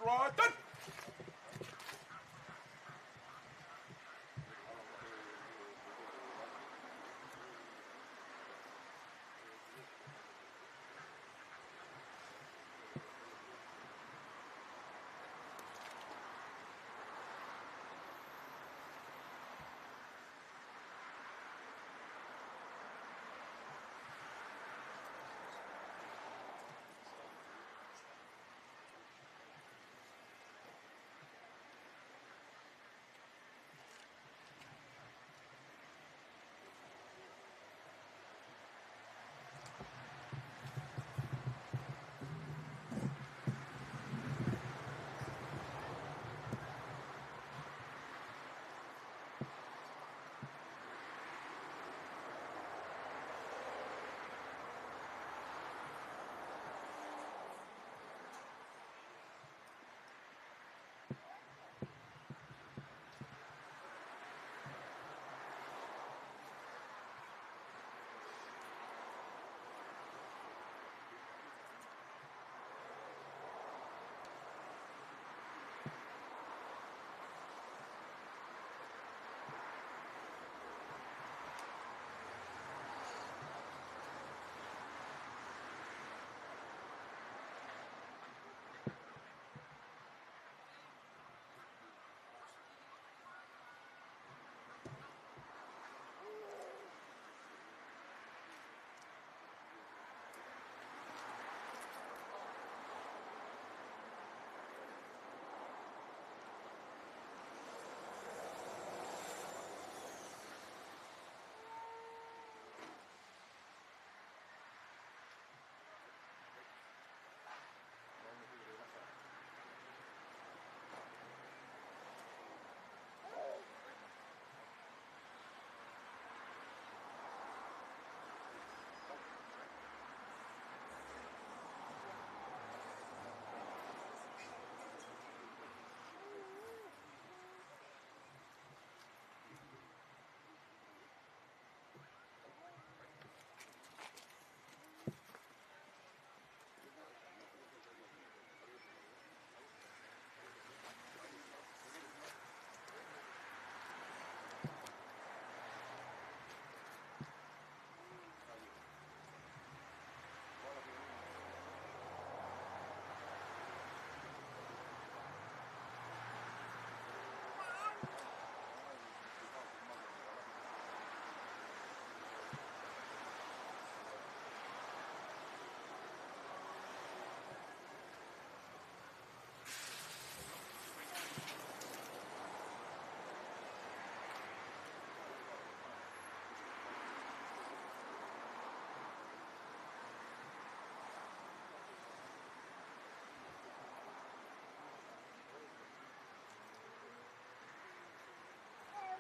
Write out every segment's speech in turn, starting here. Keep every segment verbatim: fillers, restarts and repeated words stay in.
Rotten!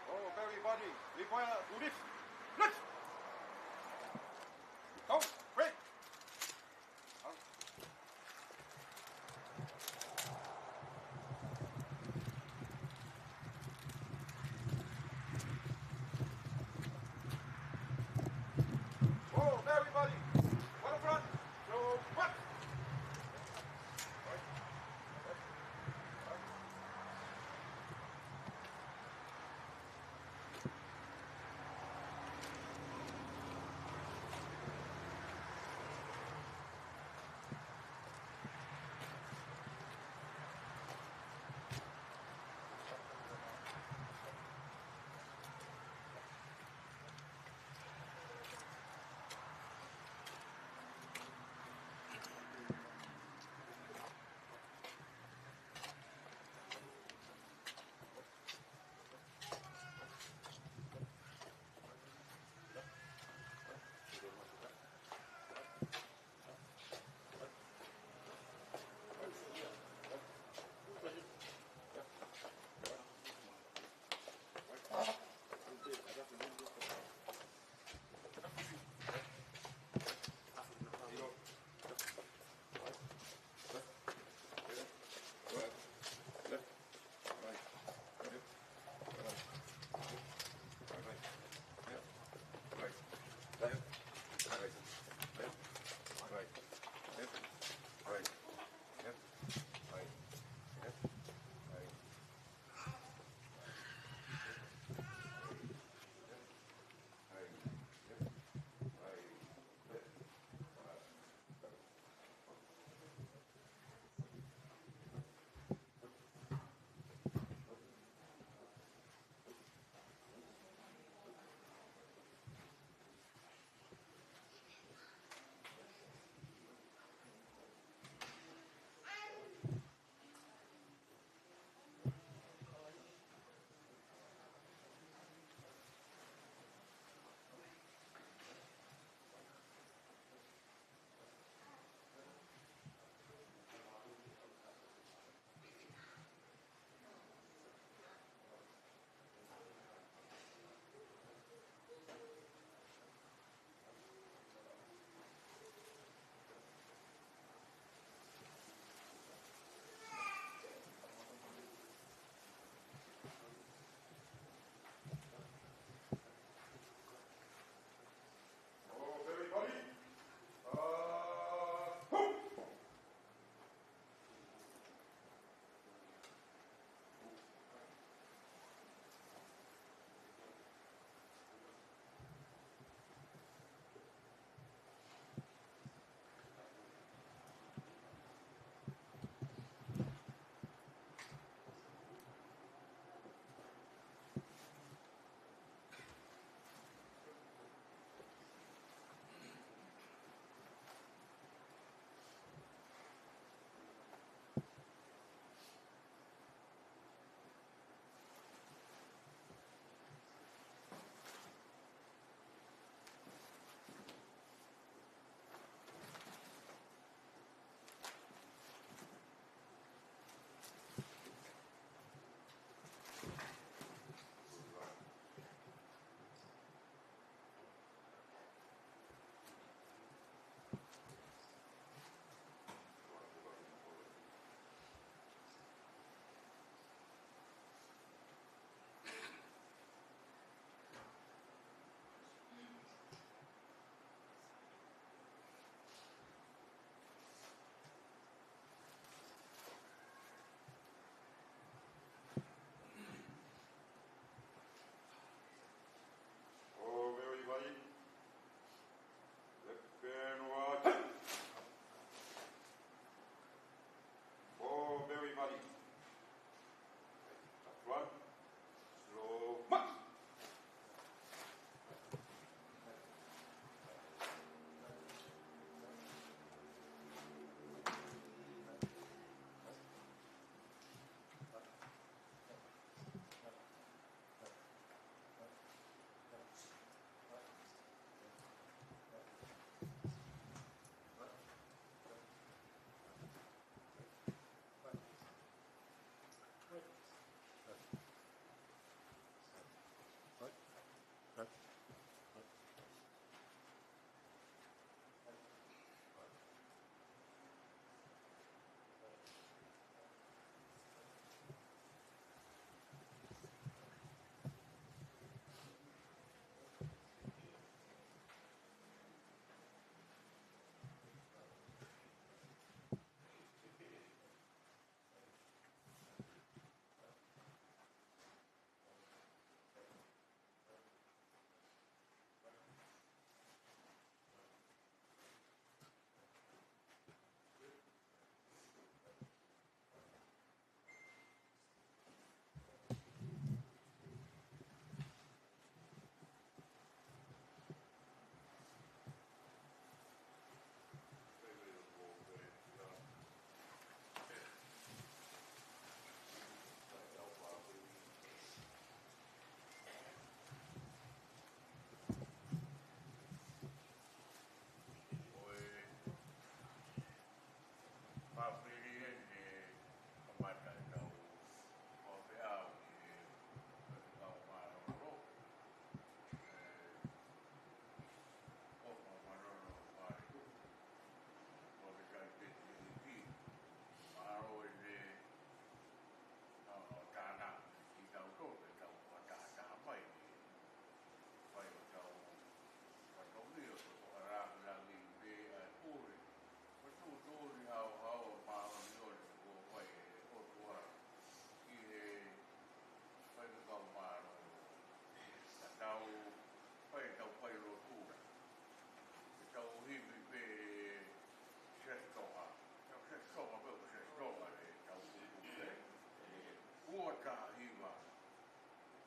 Oh, everybody, we going to lift. Lift! Go, quick! Oh, everybody, forward front, to back.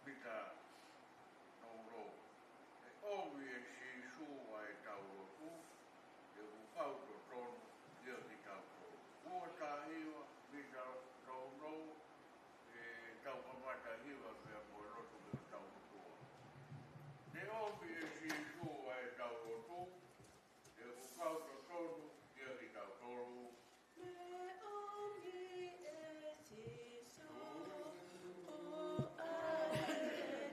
Mita Nounou. ʻE ʻomi ʻe Sīsū ʻa ʻetau lotu, ʻe ʻoku kau totonu kiate kitautolu. Ua taha hiva, Mita Nounou, ʻe tau kamata hiva pea mo e lotu ke tau lotua. ʻE ʻomi ʻe Sīsū ʻa ʻetau lotu, ʻe ʻoku kau totonu kiate kitautolu. ʻE ʻomi ʻe Sīsū ʻa e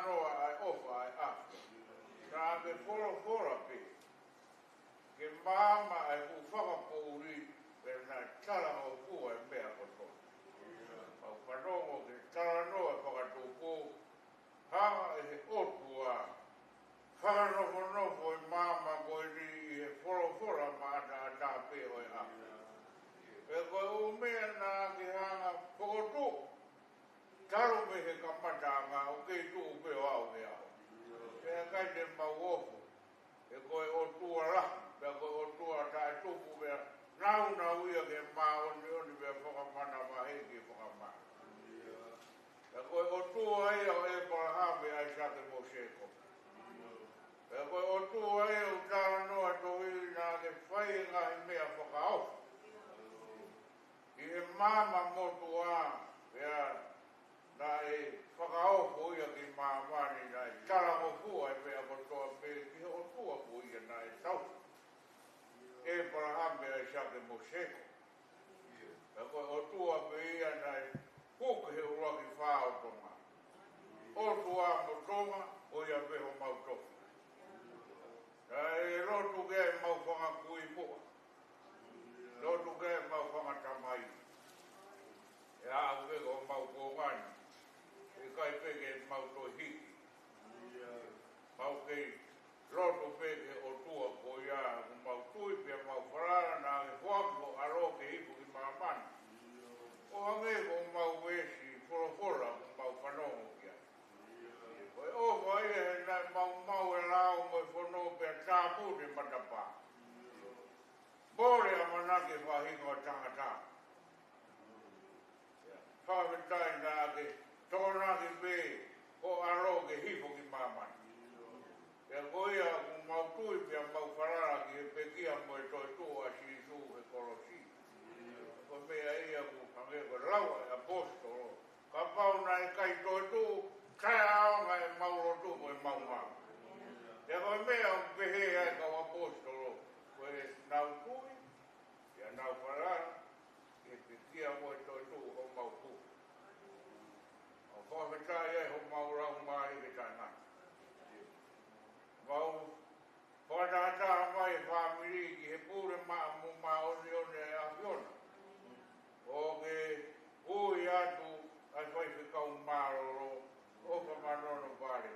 talanoa ʻa e ʻofa ʻa e ʻAfio. Naʻa ke folofola pē ke maama ʻa e fuʻu fakapoʻuli, pea naʻe talangofua e meʻa kotoa. Mau fanongo ki he talanoa fakatupu, hanga ʻe he ʻOtua fakanofonofo e maama ko eni ʻi he folofola maʻataʻatā pē ʻo e ʻAfio. Pea ko e ʻū meʻa naʻa ke hanga fokotuʻu talu mei he kamataʻanga ʻoku kei tuʻu pē ʻo aʻu ki he ʻaho ni. Pea ʻikai te mau ofo, he ko e ʻOtua lahi, pea ko e ʻOtua taʻetupu, pea nāunauʻia ke māʻoniʻoni, pea fakamanavahē ke fakamāʻopoʻopo. Pea ko e ʻOtua ia ʻo ʻĒpalahame, ʻAisake mo Sēkope. Pea ko e ʻOtua ia ʻoku talanoa tohi naʻa ke fai e ngaahi meʻa fakaofo ʻi he maama motuʻa, pea naʻe fakaofo ia ki māmani, naʻe talangofua e meʻa kotoa pē ki he ʻOtua ko ia naʻe tauhi ʻĒpalahame, ʻAisake mo Sēkope. Pea ko e ʻOtua pē ia naʻe puke he ʻuluaki fā ʻo Tonga. ʻOtua mo Tonga, ko ia pē homau tofiʻa. Naʻe lotu ke mau fanga kui muʻa. Lotu ke mau fanga tamai. ʻE aʻu pē ko mau kuonga ni, ʻikai pē ke mau toe hiki. Mau kei lotu pē ki he ʻOtua ko ia ʻoku mau tui pea mau falala, naʻa ke foaki ho ʻAlo ke hifo ki māmani ʻo hangē ko homau veesi folofola ʻoku mau fanongo ki ai. Ko e ʻofa ia he naʻe maumau e lao mo e fono pea tāpuni e matapā. Mole ʻamanaki e faʻahinga ʻo e tangata. Fakafetaʻi naʻa ke tokonaki pē ho ʻAlo ke hifo ki māmani. Pea ko ia ʻoku mau tui pea mau falala ki he pekia mo e toetuʻu ʻa Sīsū he kolosi. Ko e meʻa ia ʻoku hangē ko e lau ʻa e ʻaposetolo. Kapau naʻe ʻikai toetuʻu, taʻeʻaonga ʻemau lotu mo ʻemau ngāue. Pea ko e meʻa ʻoku pehē ai e kau ʻaposetolo, ko ʻenau tui, pea nau falala ki he pekia mo e toetuʻu ʻo homau Tuʻi. ʻOku fakafetaʻi ai homau laumālie ki he taimi ni. Mau fakatātā mai e fāmili ki he pule maʻa mo māʻoniʻoni ʻa e ʻAfiona. ʻO ke ui atu ʻa e faifekau mālōlō, ʻOfa Manono Vale.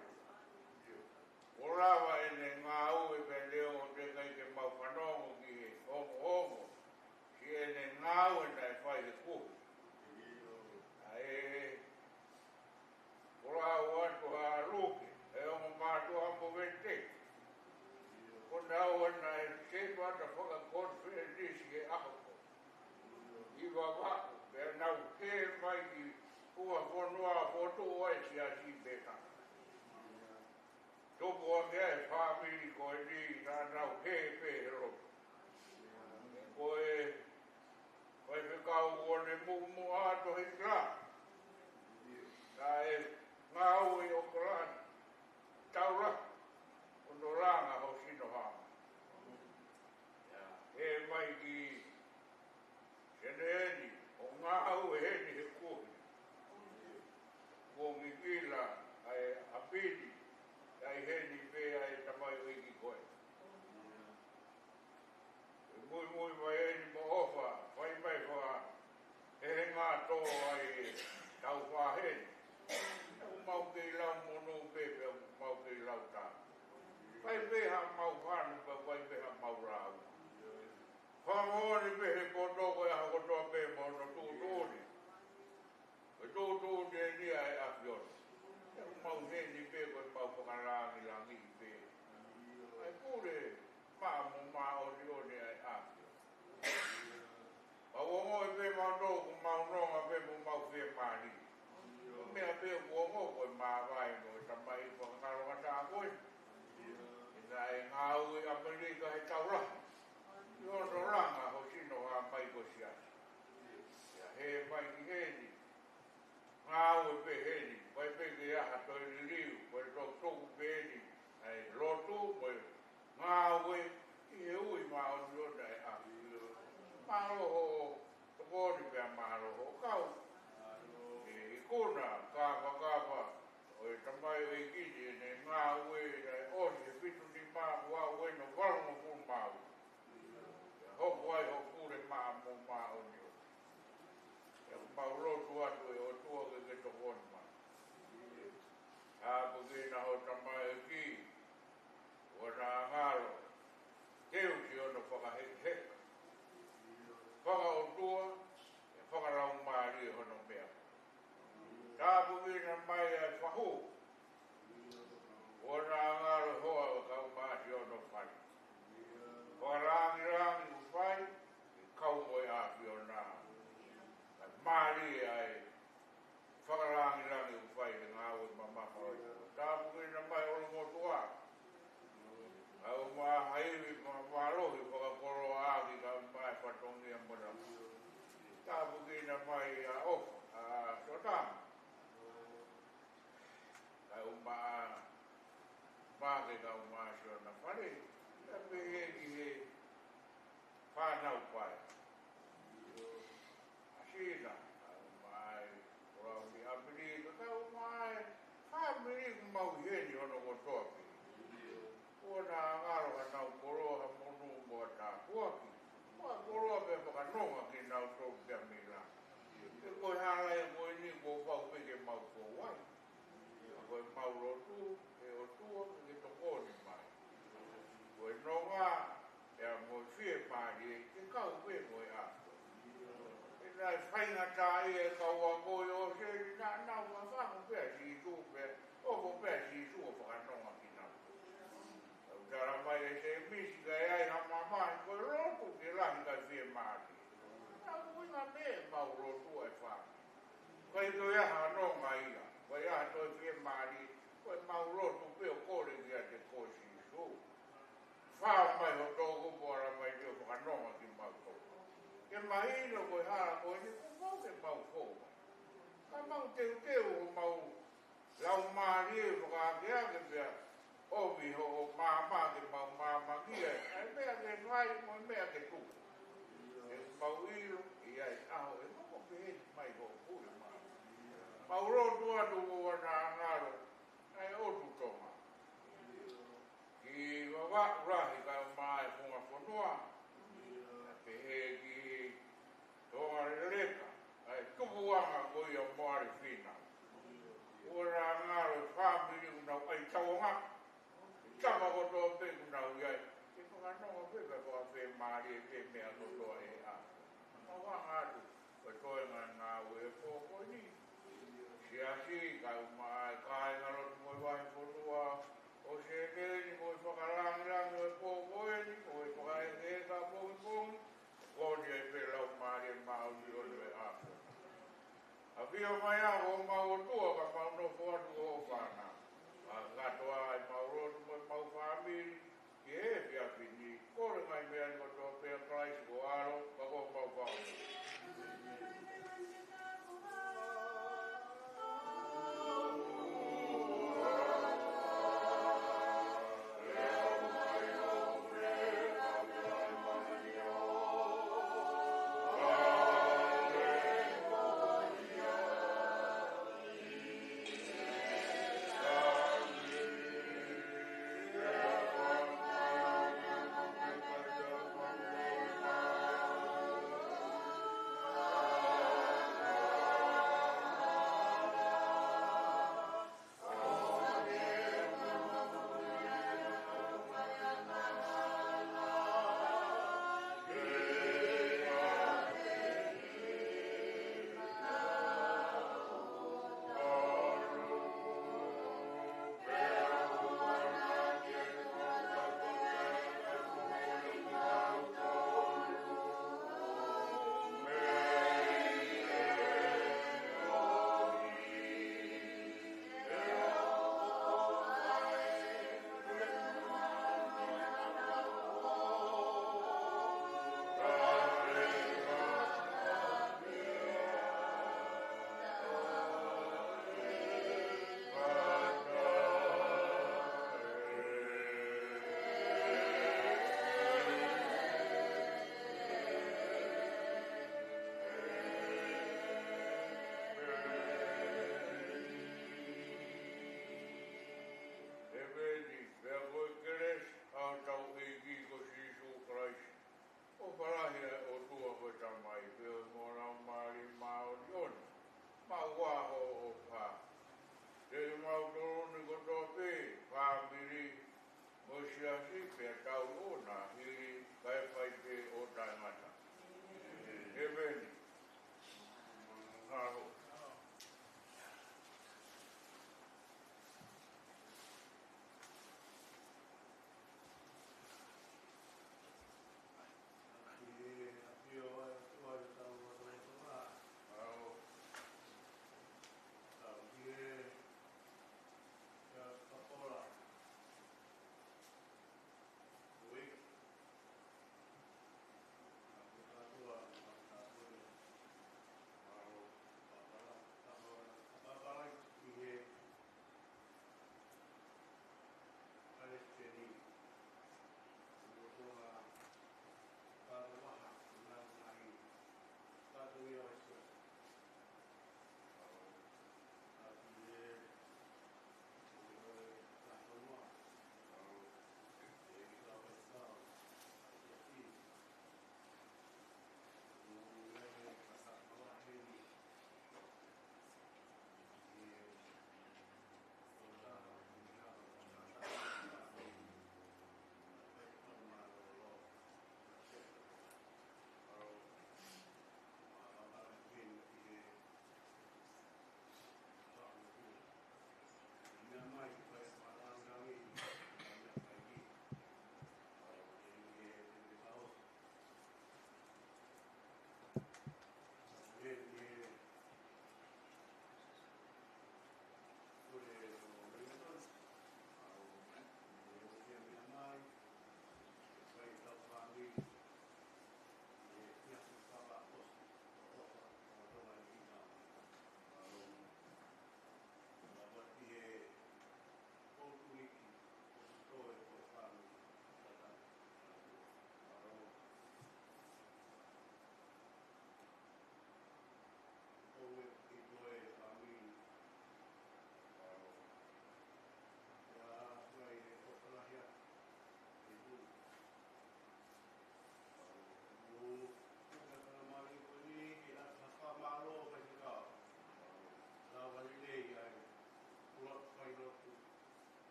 Kuo lava ʻene ngāue pea neongo ʻoku teʻeki ai ke mau fanongo ki he ongoongo siʻene ngāue naʻe fai he kuohili. ʻA e, kuo lau atu ʻa Luke, ʻa e ongo mātuʻa mo Vete. Ko naua naʻe setuata fakakonifelenisi he ʻaho ko ia ʻi Vavaʻu, pea nau hē mai ki Fuafonua ʻo fokotuʻu ai e siasi pē ka. Tupu hake ai e fāmili ko eni naʻa nau hē pē he lotu. Ko e faifekau ʻoku ne muʻomuʻa atu he kila. Naʻe ngāue ʻi ʻOkalani, taula, ʻo ne langa ho sino hā. Ia, hē mai ki Seneheni, ʻo ngāue heni he kuohili. Kuo ngingila ʻa e ʻapi ni, ʻa e heni pē ʻa e tamaioʻeiki ko ē. ʻE muimui mai eni mo ʻOfa, fai mai fakahehenga tō ai e tau fāheni. ʻOku mau kei lau monū pē, pea ʻoku mau kei lau tā. Fai pē haʻamau fanu, pea fai pē haʻamau lau. Fakamoʻoni pē he poto ko e ʻaho kotoa pē mo hono tuʻutuʻuni. Ko e tuʻutuʻuni eni ʻa e ʻAfiona. ʻOku mau heni pē ko e mau fakalāngilangiʻi pē ʻa e pule maʻa mo māʻoniʻoni ʻa e ʻAfiona. Mau ongoʻi pē mautolu ʻoku mau nonga pē mo mau fiemālie. Ko e meʻa pē ʻoku ongo ko e māvae mo e tamai fakangalongataʻa ko ē. ʻI naʻe ngāue ʻi ʻAmelika he taula. ʻI hono langa ho sino hā mai ko e siasi. Ia, hē mai ki heni. Ngāue pē heni, ʻikai pē ke ʻi ai ha toe liliu, ko e tokotuku pē eni ʻa e lotu mo e ngāue ʻi he ui māʻoniʻoni ʻa e ʻAfiona. Mālō hoʻo tokoni pea mālō hoʻo kau. ʻE ikuna, kāfakafa ʻo e tamaioʻeiki Kau mai Siona Fale, pea pehē ki he fānau Paea. ʻAsina, kau mai Koloa ki ʻApili, kau mai fāmili ʻoku mau ʻi heni hono kotoa pē. Kuo na ngalo hanau koloa, ha monū mo ha tāpuaki. Mo ha koloa pē fakanonga kinautolu kia Mila. He ko e hala ia ko eni kuo pau pē ke mau fou ai. Ko e mau lotu, ʻe ʻOtua, ke tokoni mai. Ko e nonga, ʻe ʻa mo e fiemālie, ke kau pē mo e ʻaho. ʻE naʻe faingataʻaʻia e kau ako ʻi ʻOseni, naʻa nau fafangu pē ʻa Sīsū pē, ʻoku pē ʻa Sīsū ʻo fakanonga kinautolu. Tau tala mai ʻe Sēmisi ka ʻi ai ha mamahi, ko e lotu ke lahi kae fiemālie. Naʻa ʻuhinga pē mau lotu ʻa e fāmili. Ko e toe ʻi ai ha nonga ia, ko e ʻi ai ha toe fiemālie, ko e mau lotu pē ʻo kole kiate koe Sīsū. Fai mai ho toʻukupu ʻo ala mai ke fakanonga kimautolu. Ke mahino ko e hala ko eni kuo pau ke mau fou ai. Ka mau teuteu homau laumālie fakaakeake pea ʻomi hoʻo maama ke mau maamakia ʻa e meʻa ke fai mo e meʻa ke tuku. He mau ʻilo ʻi ai e ʻaho ʻe hoko pehē mai hoʻo pule mai. Mau lotu atu ʻoua naʻa ngalo ʻa e ʻOtu Tonga. Ki Vavaʻu lahi kau mai Funga Fonua. Pehē ki Tonga Leleka, ʻa e tupuʻanga ko ia mo ʻAlefina. ʻOua naʻa ngalo e fāmili ʻoku nau ʻai tauanga. Tama kotoa pē ʻoku nau ʻi ai. Ke fakanonga pē pea fakafiemālie pē meʻa kotoa ʻe ʻa. Mau hanga atu, ko e toenga e ngāue he pō ko eni. Siasi, kau mai kāingalotu mo e vahefonua ʻo Seneni, mo e fakalāngilangi ʻo e pō ko eni, mo e fakaʻekeʻeka pongipongi, ko eni ai pē laumālie māʻoniʻoni ʻo e ʻAfiona. ʻAfio mai ā ko homau ʻOtua ka mau nofo atu ko hoʻo fānau. Fakakakato ā ʻemau lotu mo ʻemau fāmili, ki he efiafi ni, kole mai meʻa ni kotoa pē ʻia Kalaisi ko ho ʻAlo, ka ko homau Fakamoʻui.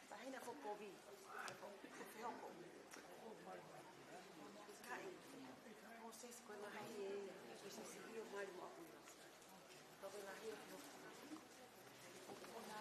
Taʻahine ko Kovi, ko Fehoko. Kai, Moses ko e ngaahi ʻe, Moses ʻio mali mo aku ia. Ka ko e ngaahi ʻe, ko e ngaahi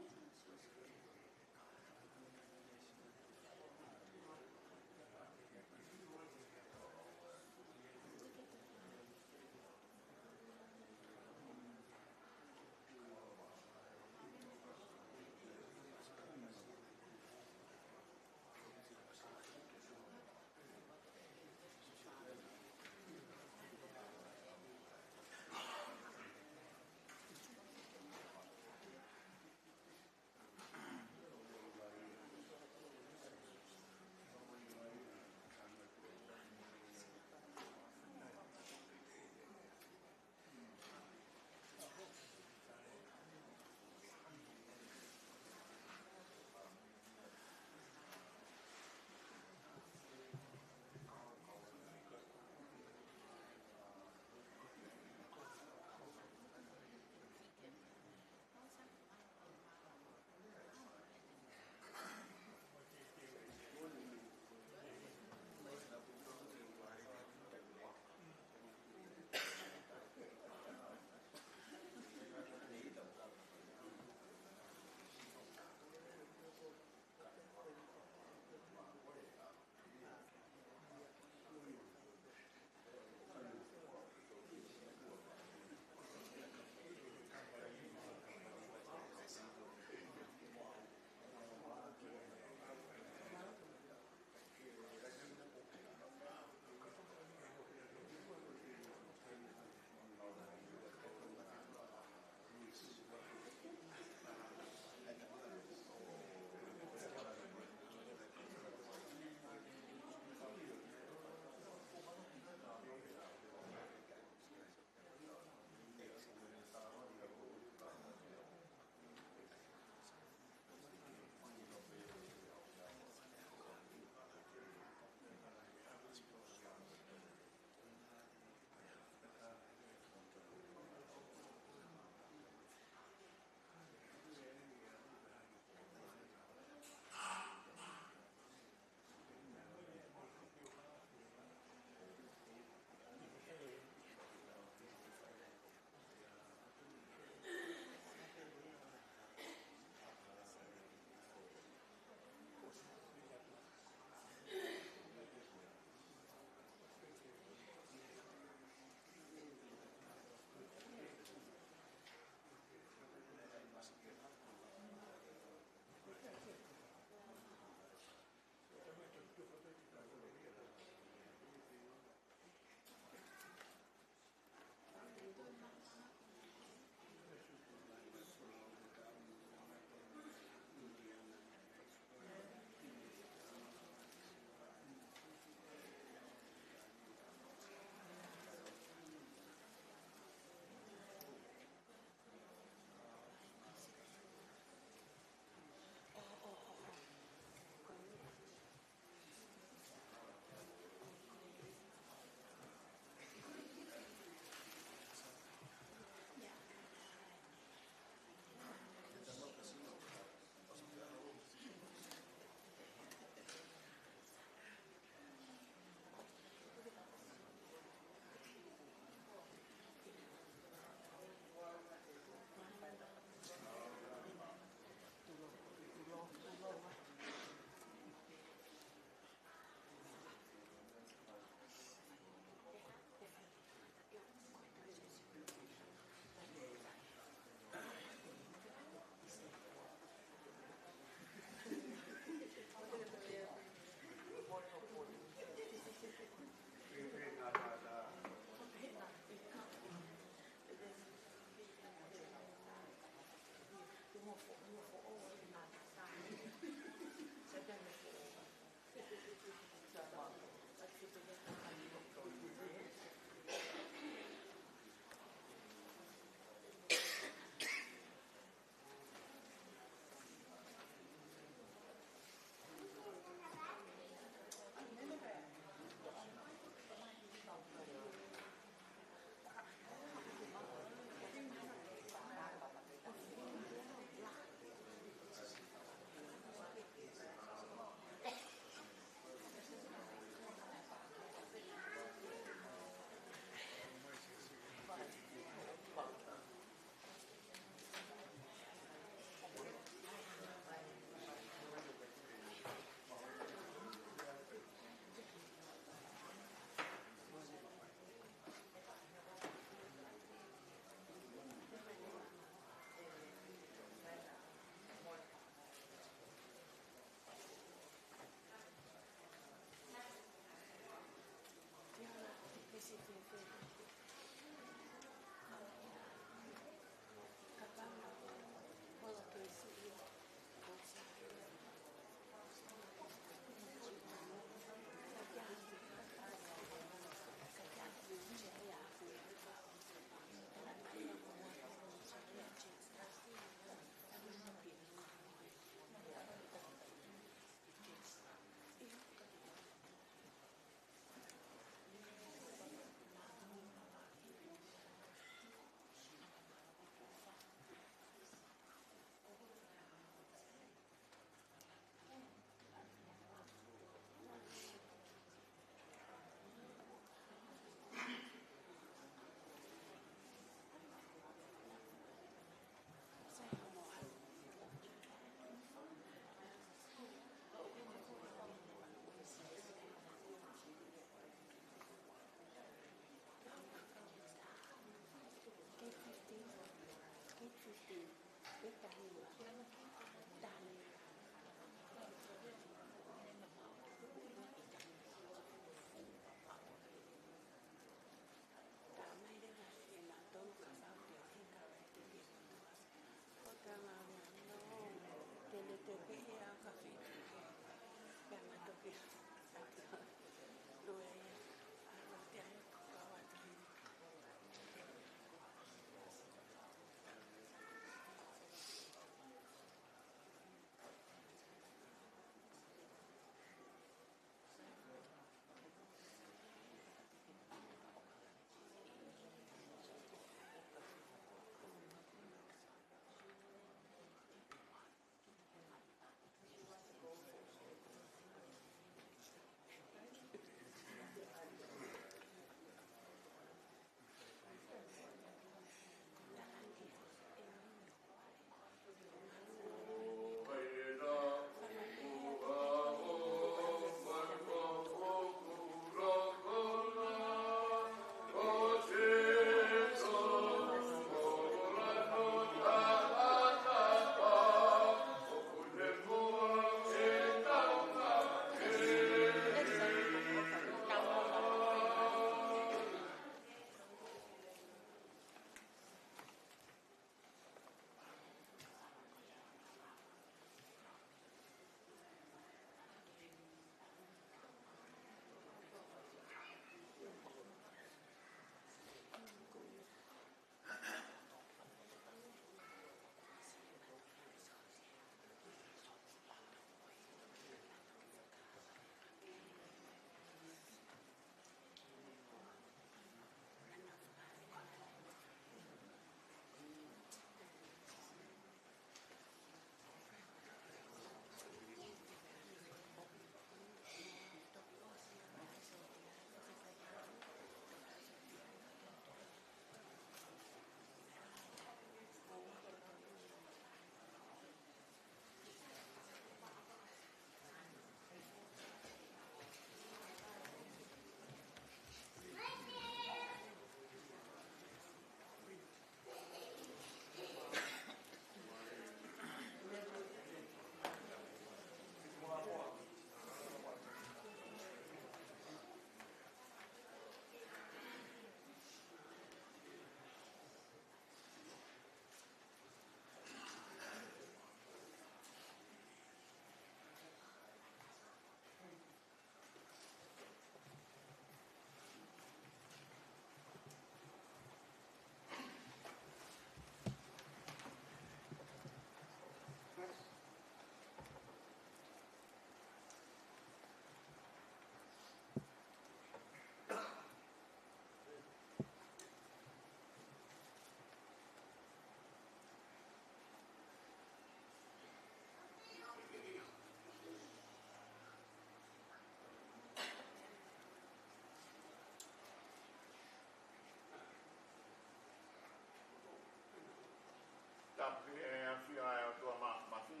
Tapu ki he ʻafio ʻa e ʻOtua Mā-, Māfimafi.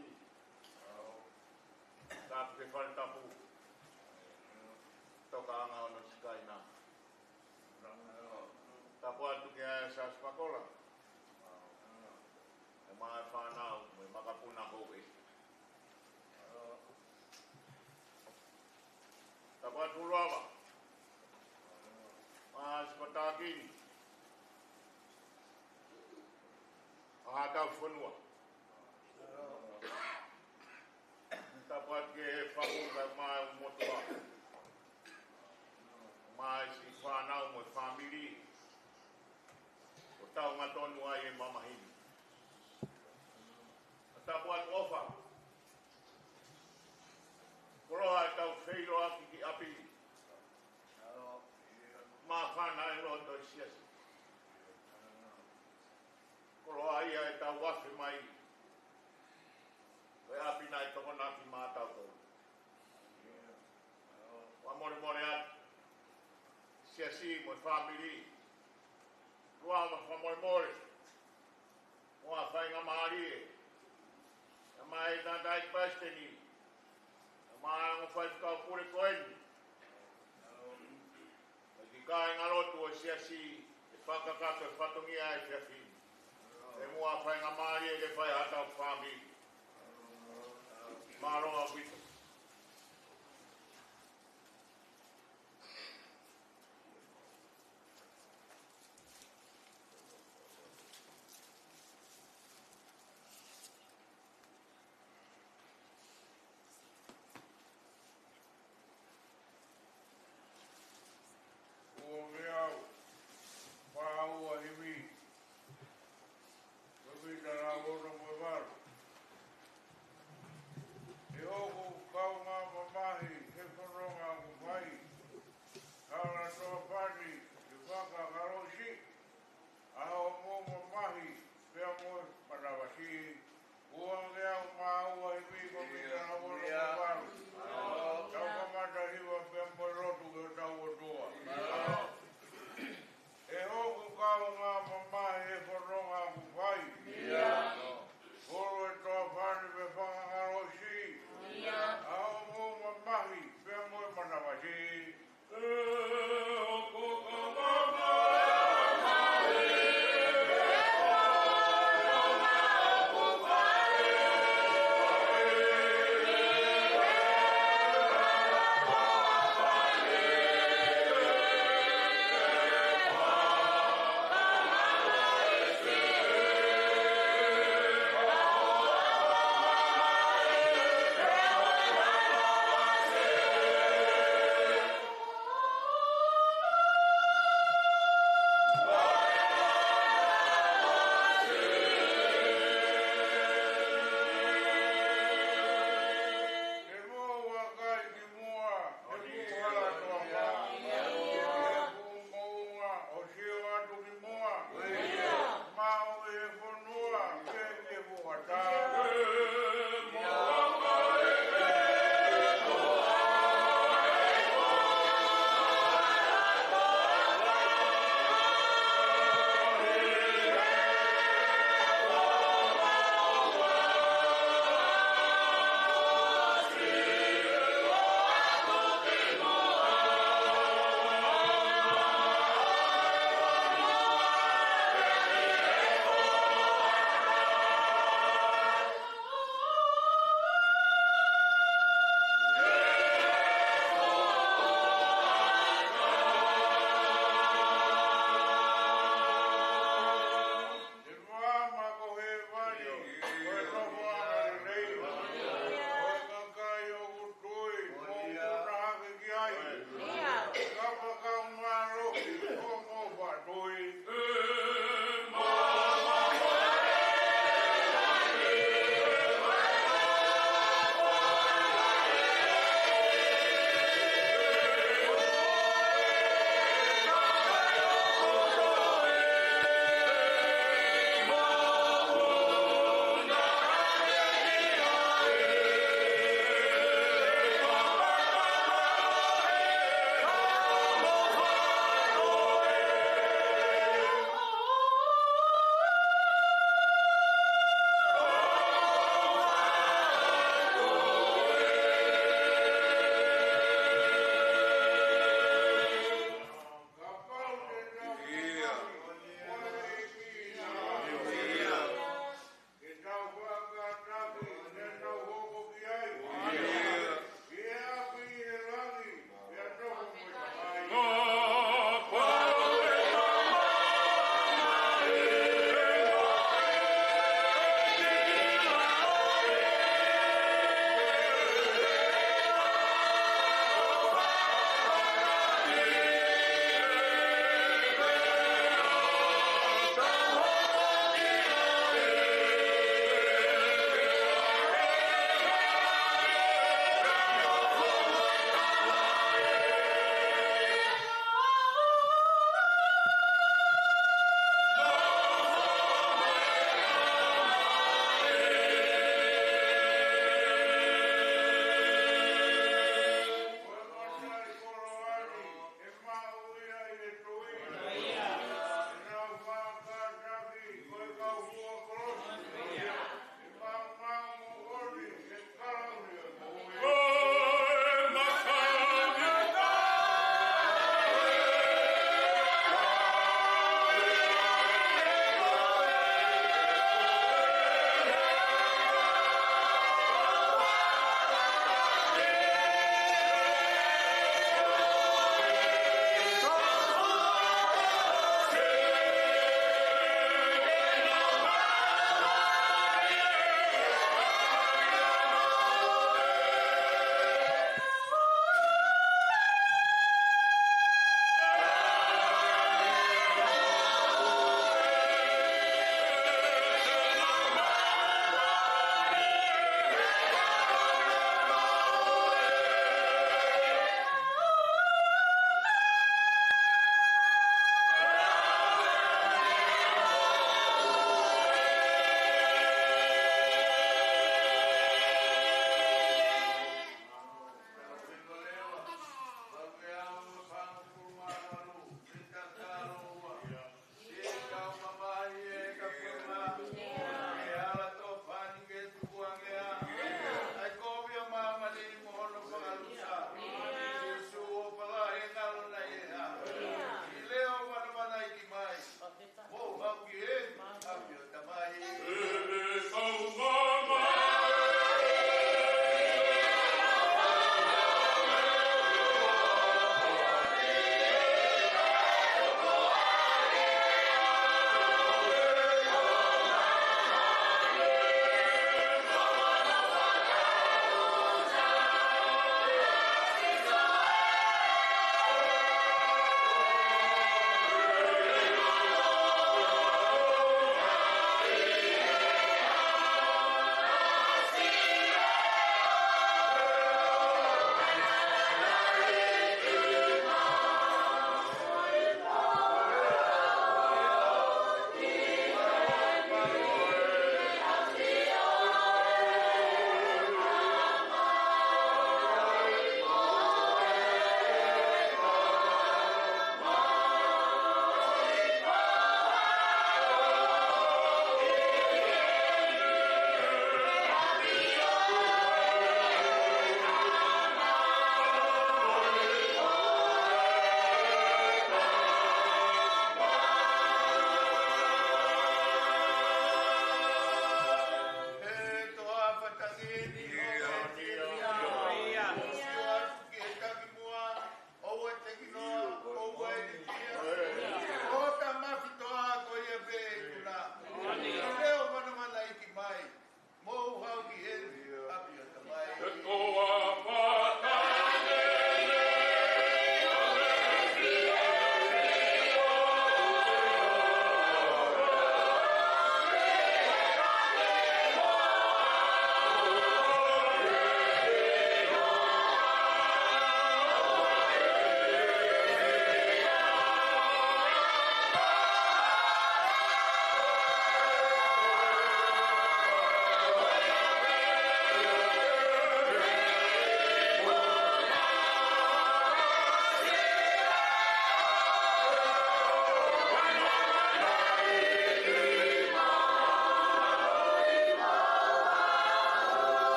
Tapu ki he fale tapu. Tokanga ʻo e Siasi Kāinga. Tapu atu ki he Siasi Pakola. ʻE maʻa e fānau, mo e makapuna houʻeiki. Tapu atu Luava. Maʻa e Siasi Patakini. ʻA hotau fonua. Tapu atu ki he faʻunga maʻa e motuʻa. Maʻa e siʻi fānau mo e fāmili. ʻOku tau ongo tonu ai e mamahi ni. Tapu atu ʻofa. Koloa ʻetau feʻiloaki ki ʻapi. Māfana e loto ʻo e siasi. Koloa ia ʻetau afe mai. Ko e ʻapi naʻe tokonaki maʻatautolu. Fakamolemole atu. Siasi mo e fāmili. Luava fakamolemole. Mo e faingamālie. Kae ʻumaʻā e tangataʻeiki palesiteni. Kae ʻumaʻā e ongo faifekau pule ko eni. Mo e kiʻi kāingalotu ʻo e siasi, ʻe fakakakato e fatongia ʻo e efiafi ni. He muʻa faingamālie ke fai ʻetau fāmili. Mālō ʻaupito. Ua veau, fā ua hivi, ua hivi tala ono mo e valu. ʻE ʻoku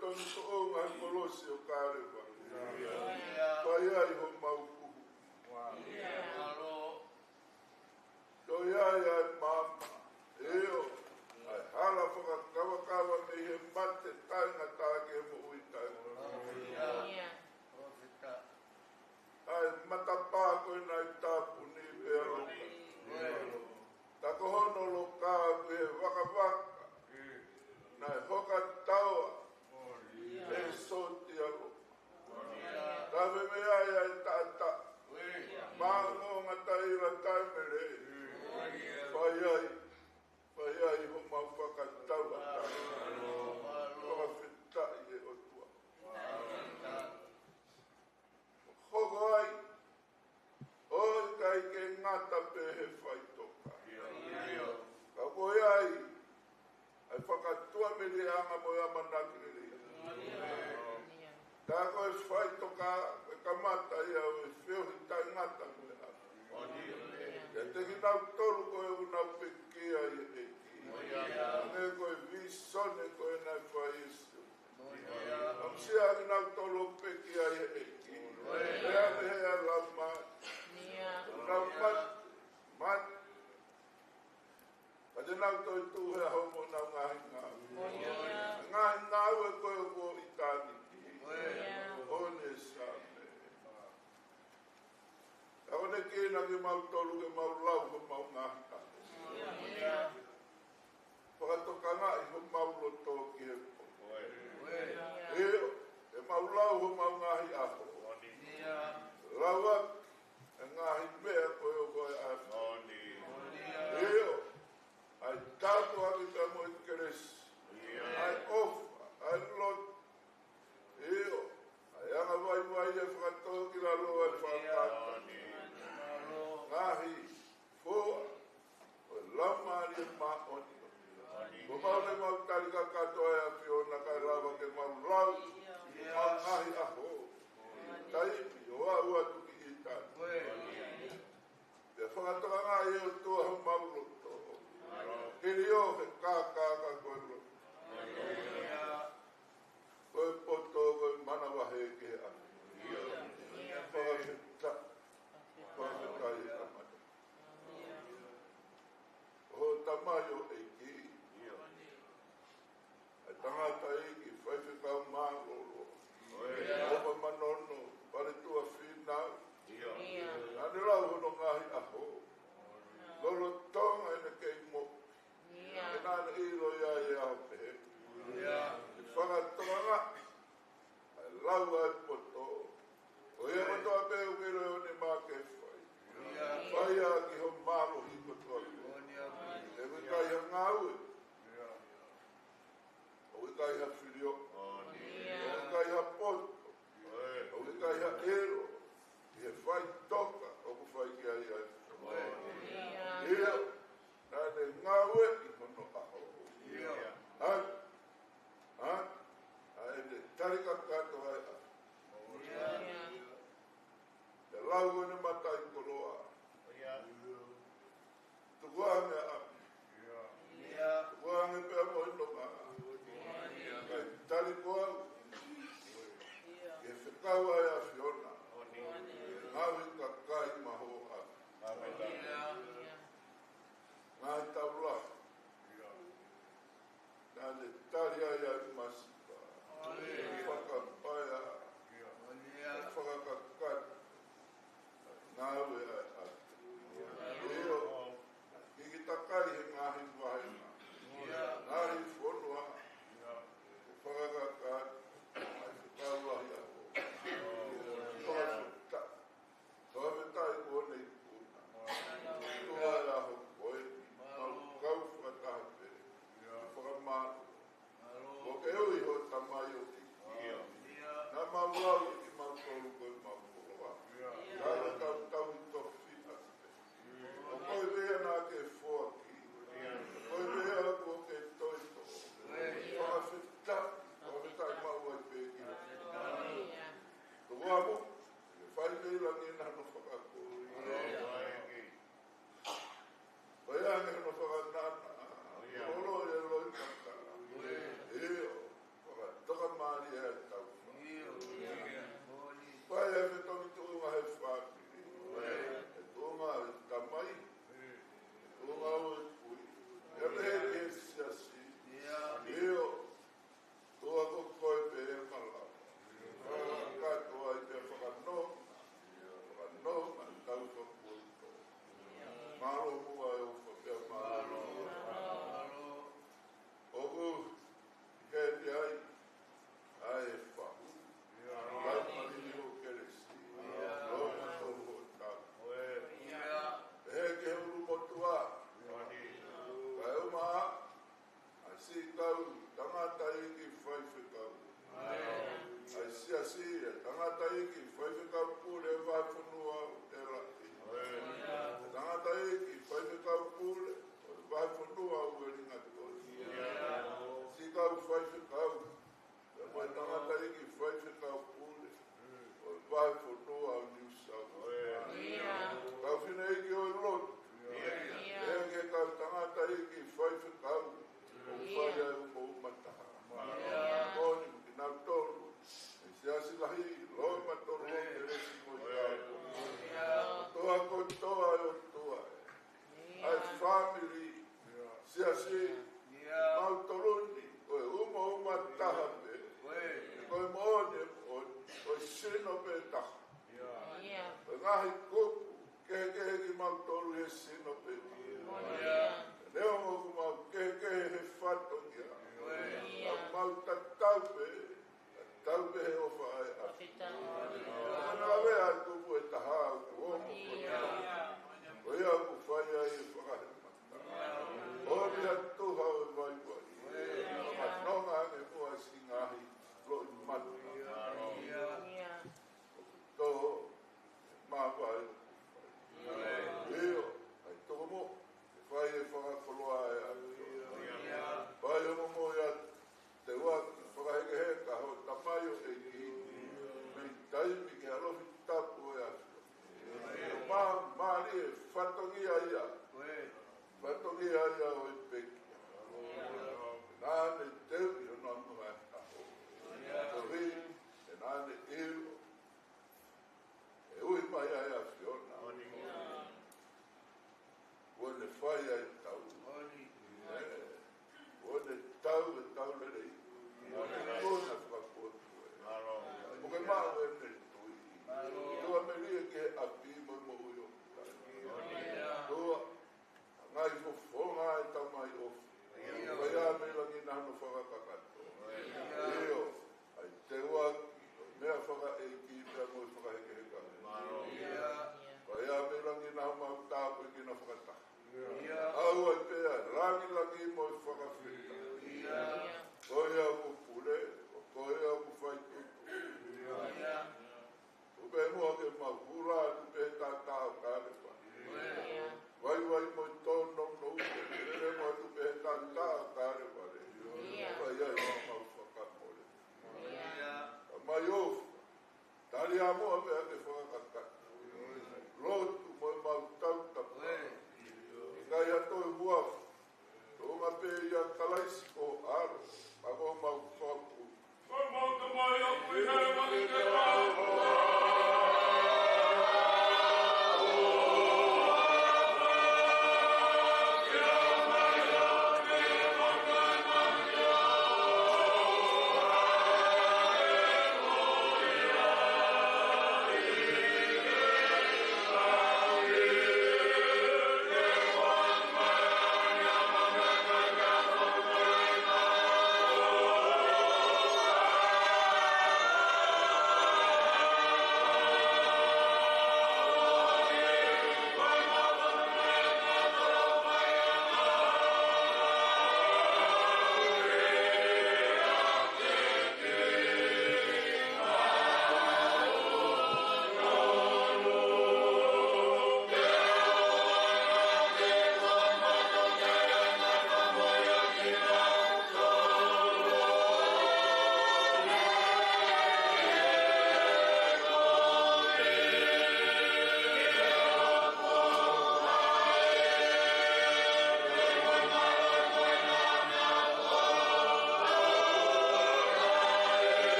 Tonu soʻo ngaahi kolosi ʻo Kalevale. Fai ai homau huhu. Toe ʻi ai ʻa e maama. ʻIo, ʻa e hala fakakavakava mei he mate taʻengata ki he moʻui taʻengata. ʻA e matapā ko ē naʻe tāpuni pea loka. Tā ko hono loka ko e vakavaka. Naʻe hoka taua. ʻE sōtia loka. Tafe mei ai ʻa e taʻataʻa. Māngo ngata ʻi la taimele. Fai ai. Fai ai homau fakatauʻatāina. Fakafetaʻi ʻe ʻOtua. Hoko ai, ʻo ʻikai ke ngata pē he faʻitoka. Ka ko e ʻai, ʻa e fakatuʻamelie ʻanga mo e ʻamanaki lelei. Tā ko e faʻitoka, ko e kamata ia ʻo e feohi taʻengata mo e ʻaho. Kiate kinautolu ko ē ʻoku nau pekia ʻi he ʻEiki. Hangē ko e visone ko ē naʻe fai ʻe Sione. ʻAmusia kinautolu ʻoku pekia ʻi he ʻEiki. Pea pehē ʻa e lau mai. Nau mate, mate. Ka te nau toetuʻu he ʻaho mo ʻenau ngaahi ngāue. Ngaahi ngāue ko ē ʻoku ʻitāniti. ʻOku ne same. Ka ʻoku ne kei na ke mau tolu ke mau lau ko mau ngaahi ʻaho. Fakatokangaʻi homau loto ki he pō. ʻIo, ke mau lau homau ngaahi ʻaho. Lau atu e ngaahi meʻa ko ē ʻoku ʻi ai ʻa e ʻAfiona. ʻIo, ʻa e tāpuaki pea mo e kelesi. ʻA e ʻofa, ʻa e lotu. ʻIo, ʻa e anga vaivai e fakatōkilalo ʻa e fakataha. Ngaahi foa ʻo e Laumālie Māʻoniʻoni. Ko mau ne mau tali kakato ʻa e ʻAfiona kae lava ke mau lau ʻi he ngaahi ʻaho. Taimi ʻo aʻu atu ki ʻitāniti. Pea fakatokangaʻi ʻe ʻOtua homau loto. Hili ʻo he kākā ka ko e loto. Ko e poto, ko e manavahē ki he ʻAfiona. Fakafetaʻi. Fakafetaʻi e kamata. Ko hoʻo tamaioʻeiki. ʻA e tangataʻeiki, faifekau mālōlō. ʻOfa Manono, Paletuʻa Fīnau. Naʻa ne lau hono ngaahi ʻaho. Lolotonga ʻene kei moʻui. Naʻa ne ʻilo ia ʻi he ʻaho pehē. ʻI he fakatokangaʻi ʻa e lau ʻa e poto. Ko ia kotoa pē ʻoku ʻilo ʻe ʻOne Mā ke fai. Fai ʻaki ho mālohi kotoa pē. ʻOku ʻikai ha ngāue. ʻOku ʻikai ha filioʻi. ʻOku ʻikai ha poto. ʻOku ʻikai ha ʻelo. ʻI he faʻitoka ʻoku fai ki ai ʻa e. ʻIo. Naʻa ne ngāueʻi hono ʻaho. ʻA, ʻa, ʻa ʻene tali kakato ʻa e ʻaho. Pea lau ʻene mataʻikoloa. Tukuange ʻa, tukuange pea mo e nonga. Kae tali ko au. Ke fekau ʻa e ʻAfiona. Ngāue kakai mahoa. Ngaahi taulahi. Naʻa ne tali ai ʻa e masiva. Fakam- Ia mo ave ake fakakakato. Lotu mo e mau tautapa. ʻIkai ha toe huafa. Tuʻunga pē ʻia Kalaisi ko ʻAlo, ʻa ko mau kopu. Ko mau Tamai ʻoku ʻi hēvani ke tau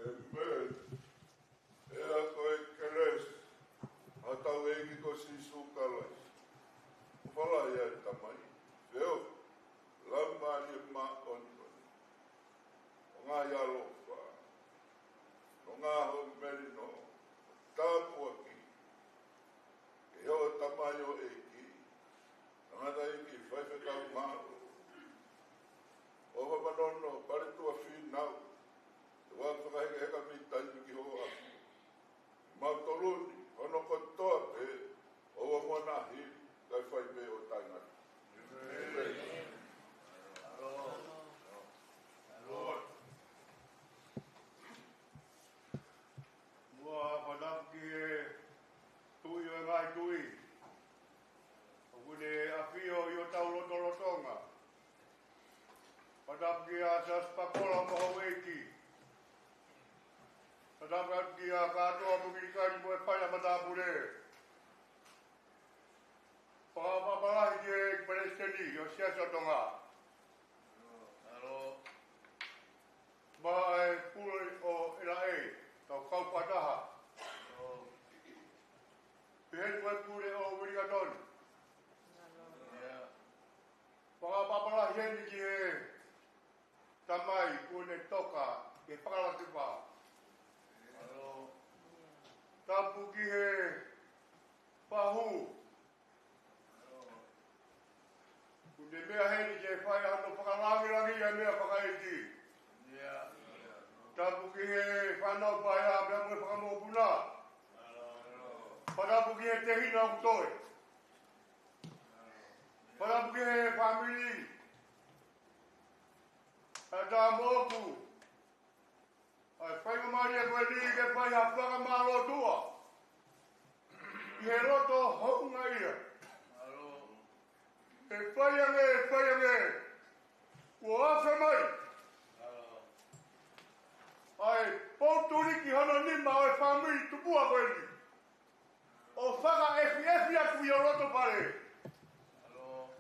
ʻĒmeni. ʻEa, ko e kelesi ʻa hotau ʻEiki ko Sīsū Kalaisi, ʻofa lahi ʻa e Tamai, feohi ʻa e Laumālie Māʻoniʻoni, ʻo ngaahi ʻaloʻofa, ʻo ngaahi hoʻo melino, tāpuaki, ke hoʻo tamaioʻeiki, tangataʻeiki, faifekau māʻolunga, ʻo Fakamanono, pale tuʻafinau, ʻo e fakahekeheka mei taimi ki hoʻo ʻafio. Mau toloni, hono kotoa pē, ʻo ua mo nahili, kae fai pē ʻo taʻengata. Muʻa fakatapu ki he Tuʻi ʻo e ngaahi tuʻi, ʻoku ne ʻafio ʻi hotau lotolotonga. Fakatapu kia Siaosi Pakola mo houʻeiki. Fakatapu atu kia Kātoa Mukilikani mo e fale matāpule. Fakaʻapaʻapa lahi ki he Palesiteni ʻo e Siasi ʻo Tonga. Mālō. Mo e pule ʻo ʻElaʻe, tau kau fakataha. Mālō. Pehē ni mo e pule ʻo Uelingatoni. Mālō. ʻIo. Fakaʻapaʻapa lahi heni ki he Tamai kuo ne toka ke fakalakipa. Mālō. Tapu ki he fahu. Kuo ne meʻa heni ke fai hano fakalangilangi ʻa e meʻa fakaʻeiki. ʻIo. Tapu ki he fānau paea pea mo e fakamokopuna. Mālō. Fakatapu ki he tehina ʻoku toe. Fakatapu ki he fāmili. ʻA e tā moku. ʻA e faingamālie ko eni ke fai ha fakamālō tuʻa ʻi he loto houngaʻia. ʻE fai ange, ʻe fai ange. Kuo afe mai ʻa e poutuliki hono nima ʻo e fāmili tupuʻa ko eni, ʻo fakaʻefiʻefi atu ʻi ho loto fale.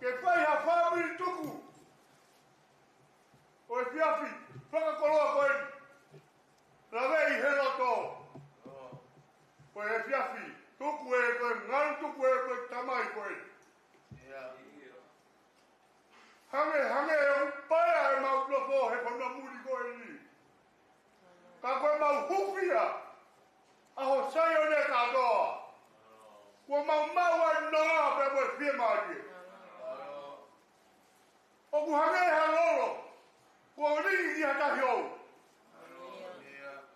Ke fai ha fāmili tuku ʻo e efiafi fakakoloa ko eni. Laveʻi he loto ko e efiafi tuku ē, ko e ngalu tuku ē, ko e tamai ko eni. Hangē, hangē ʻoku paea ʻemau nofo he fonua muli ko eni. Ka ko ʻemau hūfia ʻa ho Saione kātoa. Kuo mau maʻu ʻa e nonga pea mo e fiemālie. ʻOku hangē ha lolo kuo liʻaki ʻi ha tahi ou.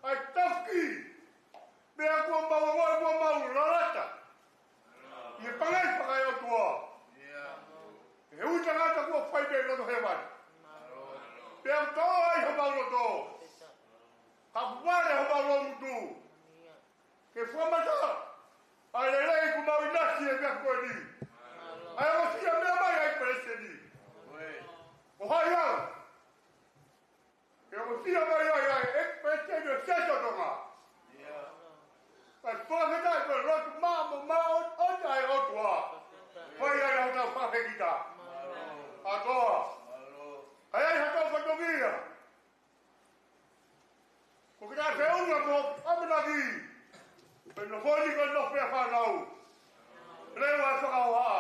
ʻA e tafiki, pea kuo mau ʻalu, kuo mau lalata ʻi he pangai fakaeʻotua. ʻI ʻi he meʻa ko eni. ʻAi, ʻosi ia meʻa mai ʻa e palesiteni. ʻO hai au? Ke ʻosi ia mai ai ʻa e palesiteni ʻo e Siasi ʻo Tonga. ʻAi, fakafetaʻi ko e lotu maʻa mo maʻa ʻo, ʻo ʻai ʻOtua. Fai ai ʻa e tau fakafekita. ʻAtoa. ʻAi, ʻai ha tau fatongia. Ko kinautolu ʻoku feʻunga mo ʻamanaki. Pea nofo ni ko e nofo pē ʻa e fānau. Leva e fakahoha.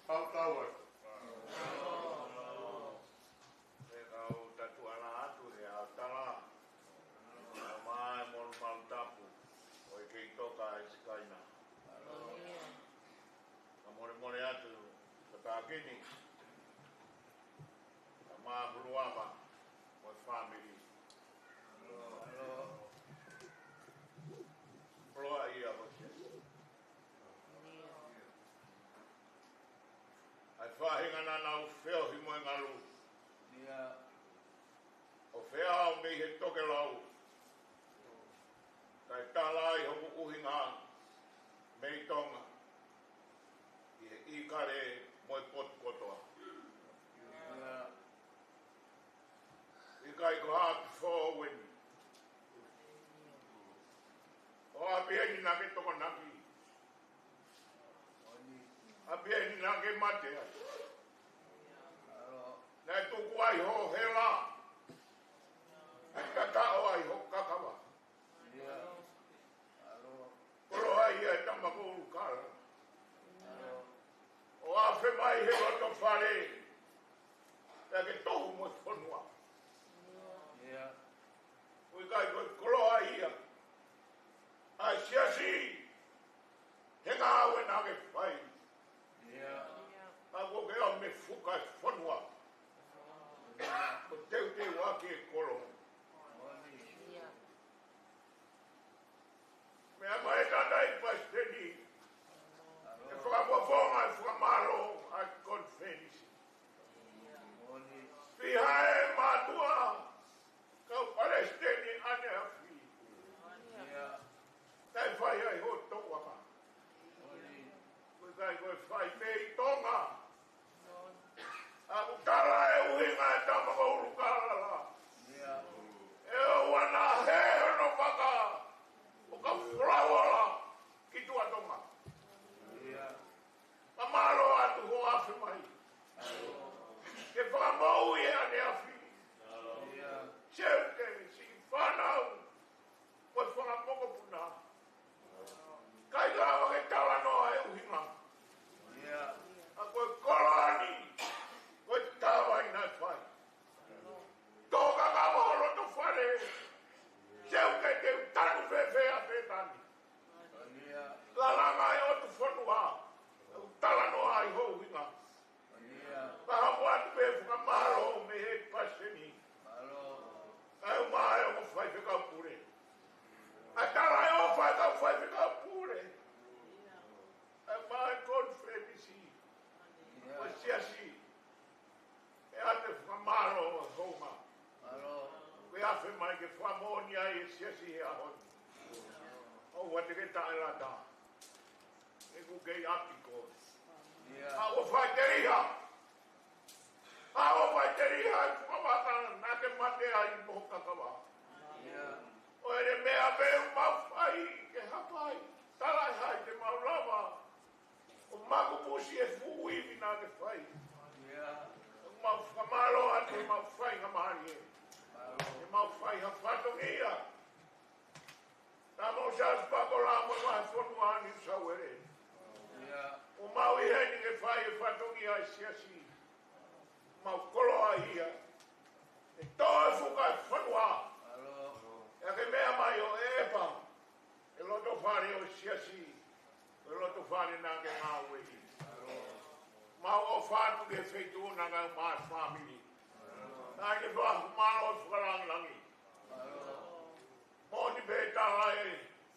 Kau tau ai. Pea kau tatuala atu he ʻaho tala. Mai mo malu tapu. ʻO e kei toka ʻi Sikaina. Ka molemole atu, ka tākini. Ka māhuluama, mo e fāmili. Koloa ia ʻo Siasi. ʻAi faʻahinga naʻa nau feohi mo e ngalu. ʻO feʻao mei he tokelau. Kae tala ai hoku ʻuhinga mei Tonga. ʻI he ʻikale mo e potu kotoa. ʻIkai ko ha ʻapi foʻou eni. Ko ha ʻapi eni naʻa ke tokonaki. ʻApi eni naʻa ke mate ai. Naʻe tuku ai ho hela. Naʻe tataʻo ai ho kakava. Koloa ia e tama ko Ulukala. ʻO afe mai he loto fale. Pea ke tohu mo e fonua. ʻOku ʻikai ko e koloa ia ʻa e Siasi. He ngāue naʻa ke fai. Ka ko ke ʻo me fuka e fonua. Ko teuteu ake e kolo. Meʻa mai tata ʻi palesiteni. ʻE fakafofonga e fakamālō ʻa e konifelenisi. Fiha e mātuʻa kau palesiteni ʻaneafi. Naʻe fai ai ho toʻuaka. ʻOku ʻikai ko e fai mei Tonga. ʻOku tala e ʻuhinga e tama ko Ulukala. ʻE ʻoua naʻa hē hono vaka ʻo ka folofola ki tuʻa Tonga. Ka mālō atu hoʻo afe mai. Ke fakamoʻui e ʻaneafi. Seuke, siʻi fānau. Ko e fanga mokopuna. ʻIkai lava ke talanoa e ʻuhinga. ʻA ko e koloa ni, ko e tava ʻi naʻe fai. Toka ka mo loto fale. Seuke te u tanu fēfē ʻa Pētani. Lalanga e ʻotu fonua. ʻOku talanoa ai ho ʻuhinga. Ka hoko atu pē fakamālō mei he palesiteni. ʻAi ʻo mai ʻo faifekau pule. ʻAi tala ʻo faifekau, faifekau pule. ʻAi mai konifelenisi. Ko e Siasi. ʻE ʻa e fakamālō ʻo e hounga. Ko e afe mai ke fakamoʻoni ai e Siasi he ʻaho ni. ʻOua te ke taʻelata. ʻE ku kei ʻapi ko. ʻA ʻo faiteliha. ʻA ʻo faiteliha ʻi fukamata naʻa ke mate ai mo ho kakava. ʻO ʻene meʻa pē ʻoku mau fai ke hapai. Tala ʻe hai te mau lava ʻo makupusi e fuʻu ivi naʻa ke fai. ʻOku mau fakamālō atu ʻemau faingamālie. ʻEmau fai ha fatongia. Tama o Siaosi Pakola mo e vahefonua Niu Sauele. ʻOku mau ʻi heni ke fai e fatongia e Siasi. Mau koloa ia. ʻE toe fuka e fonua. ʻE ke meʻa mai ʻo ʻepa e loto fale ʻo e Siasi. Ko e loto fale naʻa ke ngāueʻi. Mau ʻofa atu ki he feituʻu naʻa ke ʻomai e fāmili. Naʻa ke fakamālō fakalāngilangi. Moʻoni pē tala e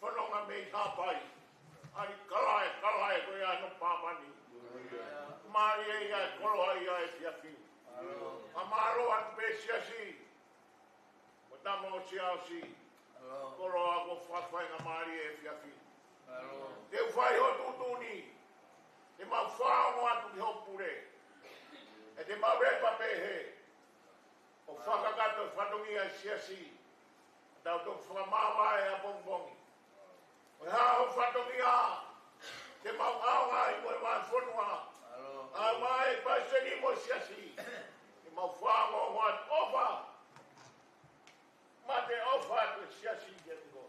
fononga mei Haʻapai. ʻAli kalae, kalae ko ia no pāpani. Mālie ia e koloa ia e efiafi. Ka mālō atu pē Siasi. Mo tama o Siaosi. Koloa ko fakafaingamālie e efiafi. Te u fai ho tuʻutuʻuni. siasi. Tau toki fakamaama ʻapongipongi. Ko e hā ho fatongia ke mau ʻaonga ai mo e vahefonua. ʻAonga ai palesiteni mo e siasi. Ke mau fanongo atu ʻofa. Mate ʻofa atu e siasi kiate koe.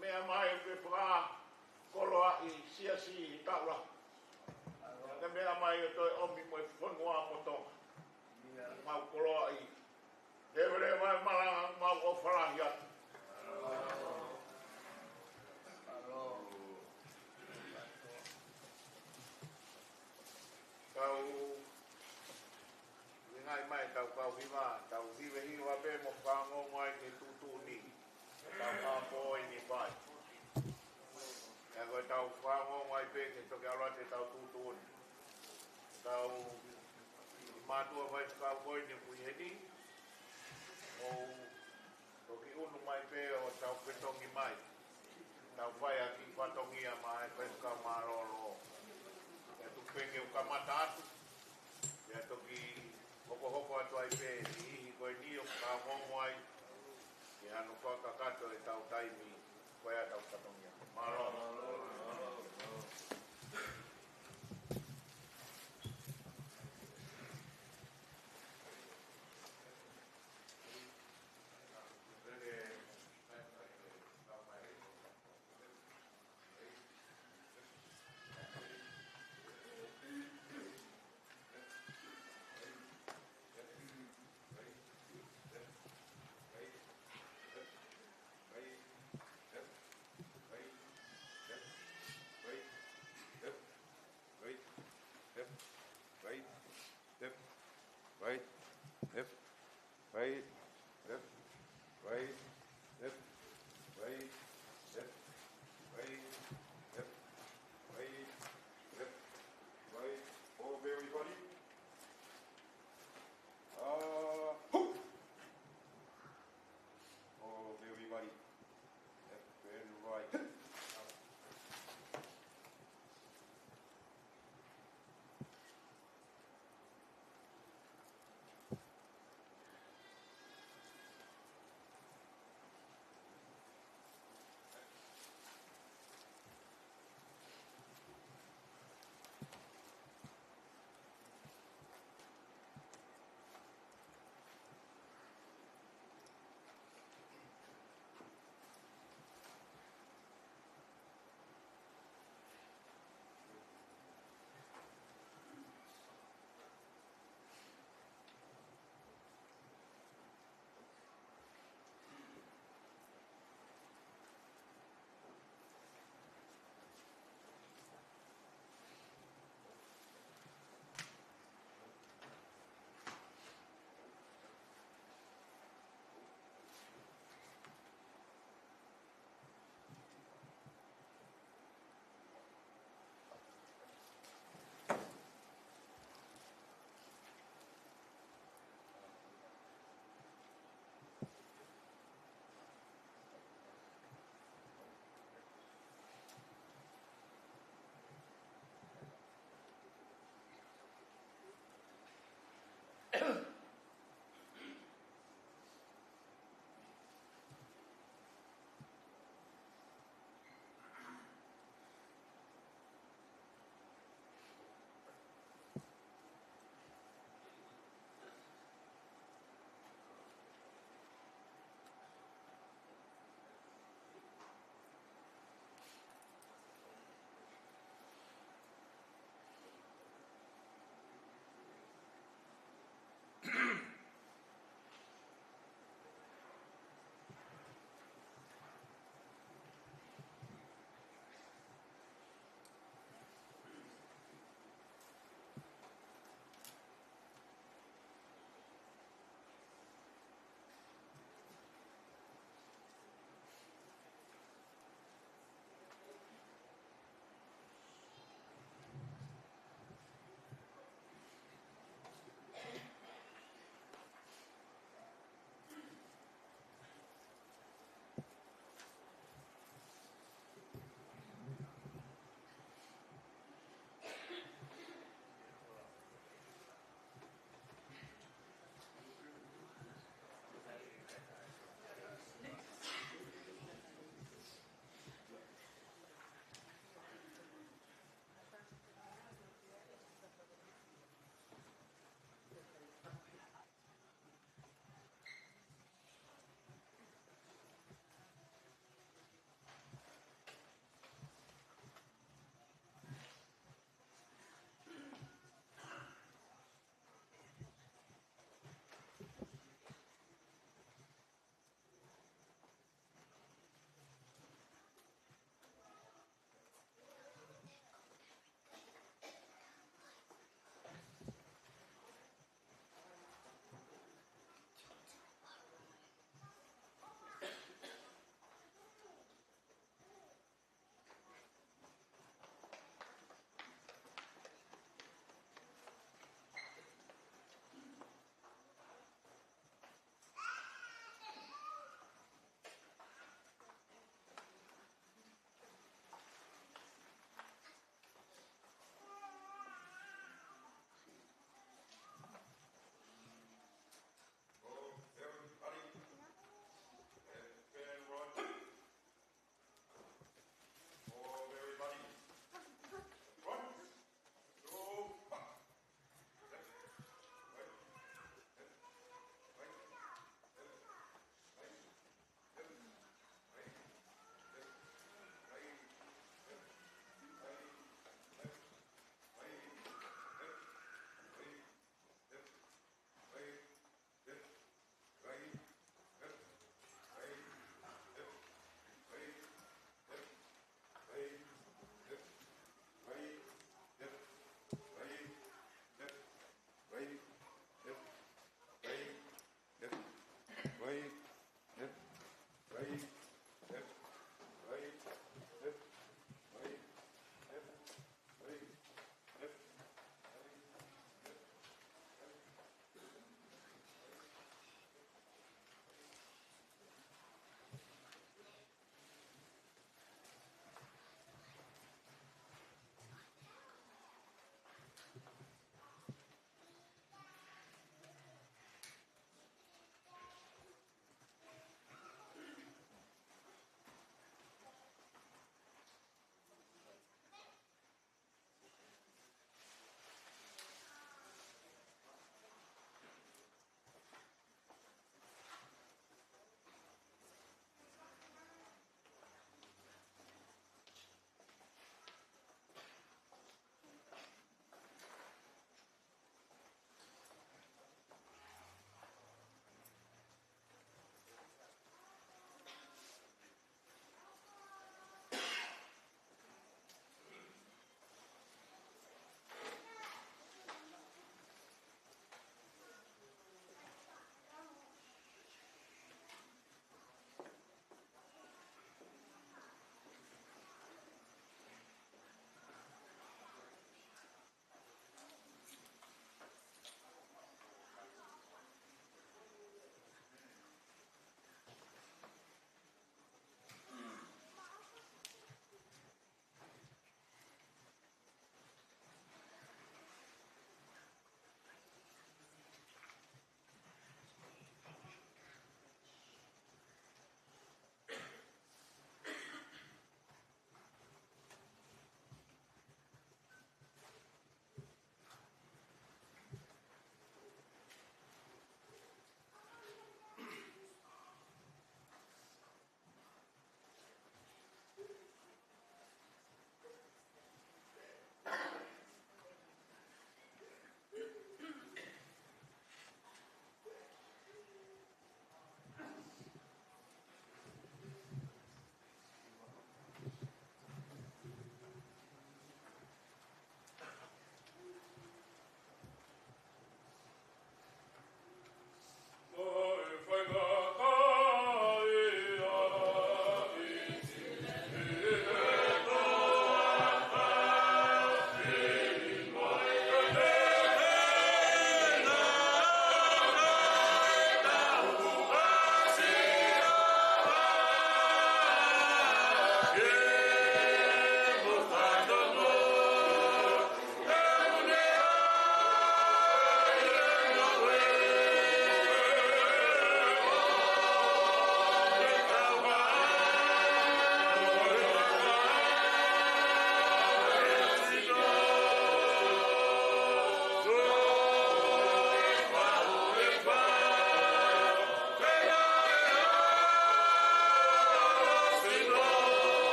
Meʻa mai ke fakakoloaʻi siasi taula. Ke meʻa mai ʻo toe ʻomi mo e fonua mo Tonga. Mau koloaʻi. Leveleva e malanga mau ʻofa lahi atu. Tau ʻuhingaʻi mai tau kau hiva, tau hivehiva pē mo fanongo ai ki he tuʻutuʻuni. Tau kapau ʻe ʻi ai. ʻE ko e tau fanongo ai pē ke toki ʻalu atu e tau tuʻutuʻuni. Tau mātuʻa faifekau ko eni ʻoku ʻi heni. Mou toki ʻunu mai pē ʻo tau fetongi mai. Tau fai ʻaki fatongia maʻa e faifekau mālōlō. ʻE tuku pē ke u kamata atu. ʻE toki hokohoko atu ai pē ʻi he ko eni ʻoku fanongo ai. ʻI hano fakakakato e tau taimi. Ko ia tau fatongia. Mālō.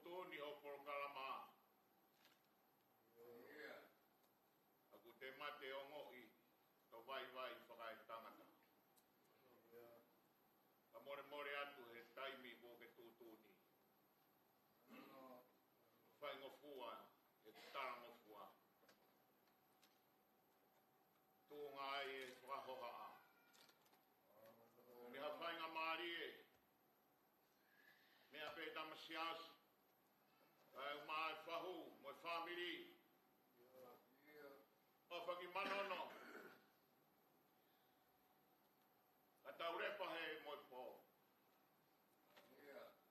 Toni ʻo polokalama. ʻOku te mate ongoʻi ʻo vaivai fakaetangata. Ka molemole atu he taimi kuo ke tuʻutuʻuni. Faingofua, he talangofua. Tuʻunga ai e fakahohaʻa. Ni ha faingamālie, meʻa pē tamasiasi, kae ʻumaʻā e fahu mo e fāmili. ʻOfa ki Manono. Ka tau lepa he mo e pō.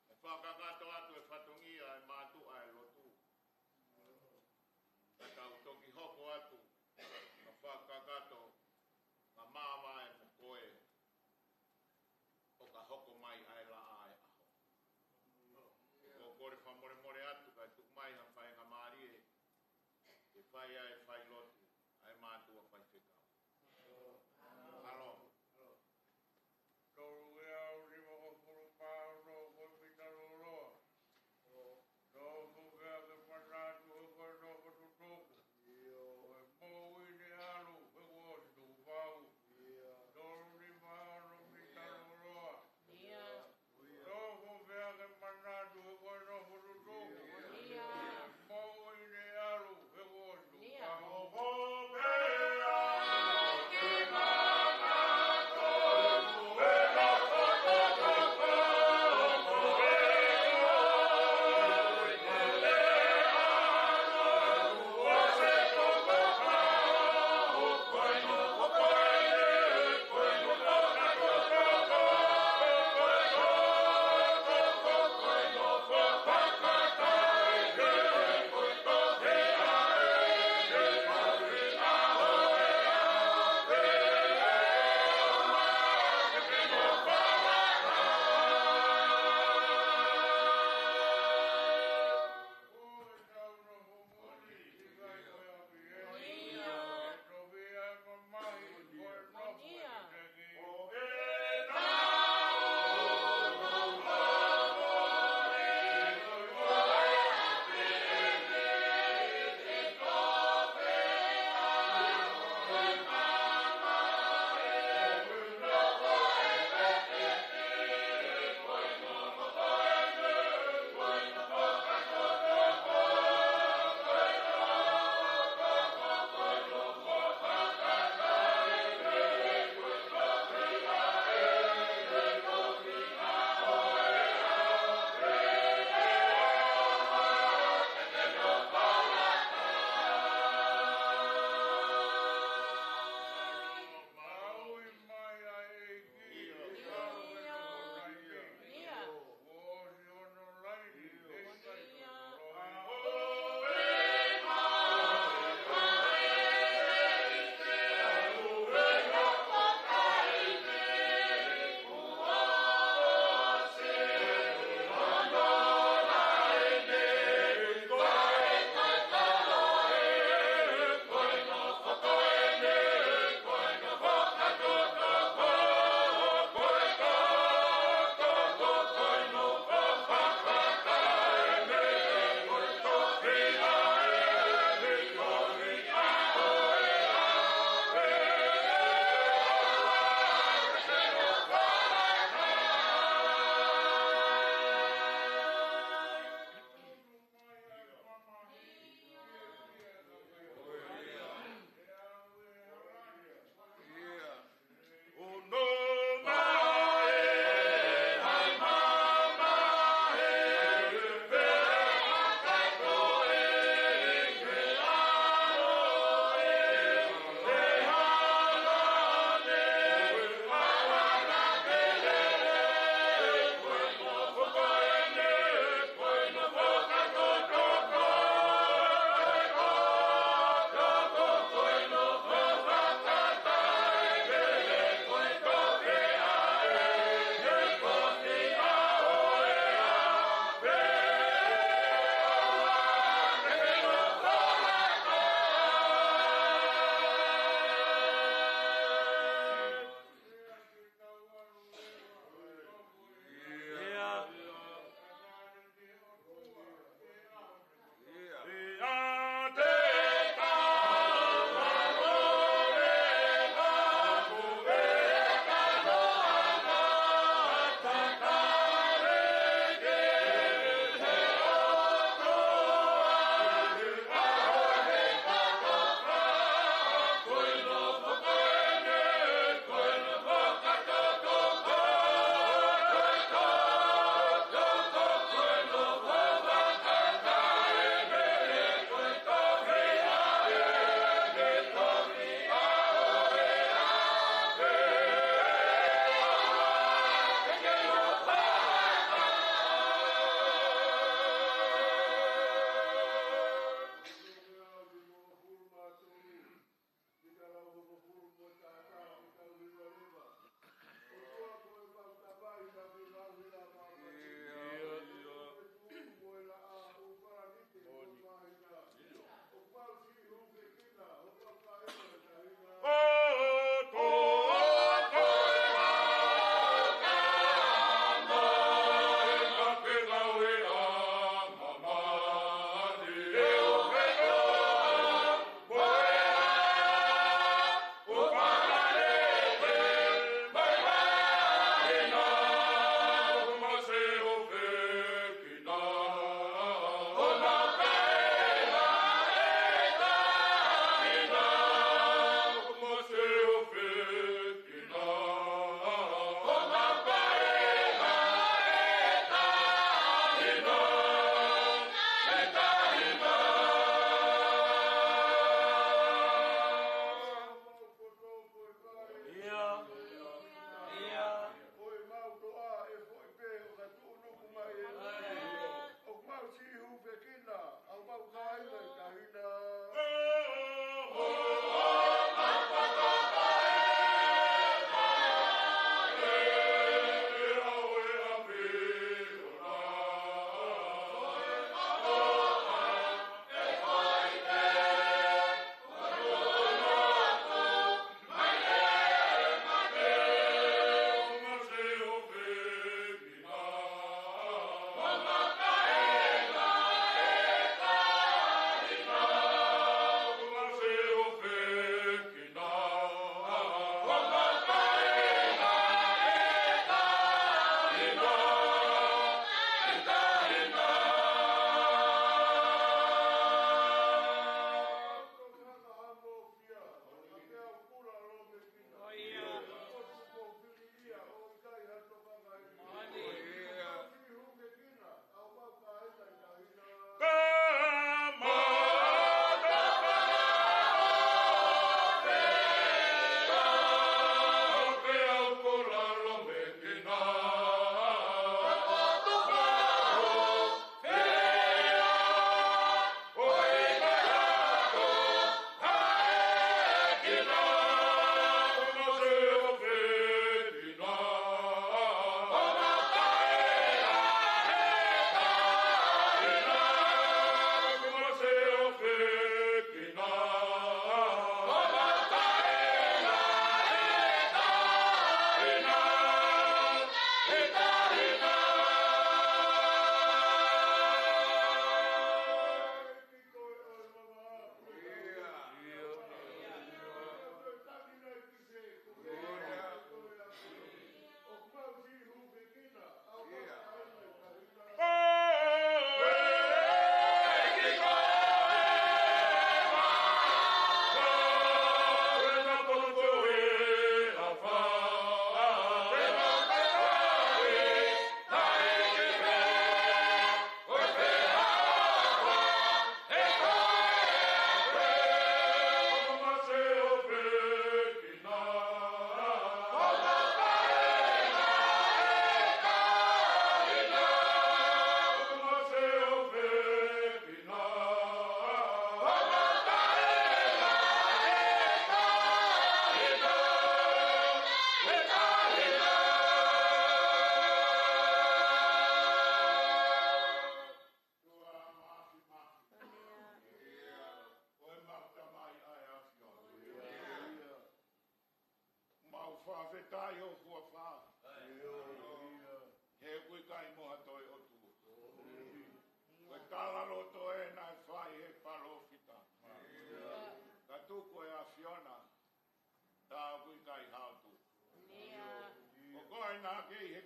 ʻE fakakakato atu e fatongia e mātuʻa e lotu. Ka tau toki hoko atu, ka fakakakato, ka māvae mo koe. ʻO ka hoko mai ʻa e laʻā e ʻaho. ʻOku ou kole fakamolemole atu kae tuku mai ha faingamālie ke fai ai e failotu ʻa e mātuʻa faifekau. Mālō. Tolu ngeau nimangofulu mā ono ko e mita loloa.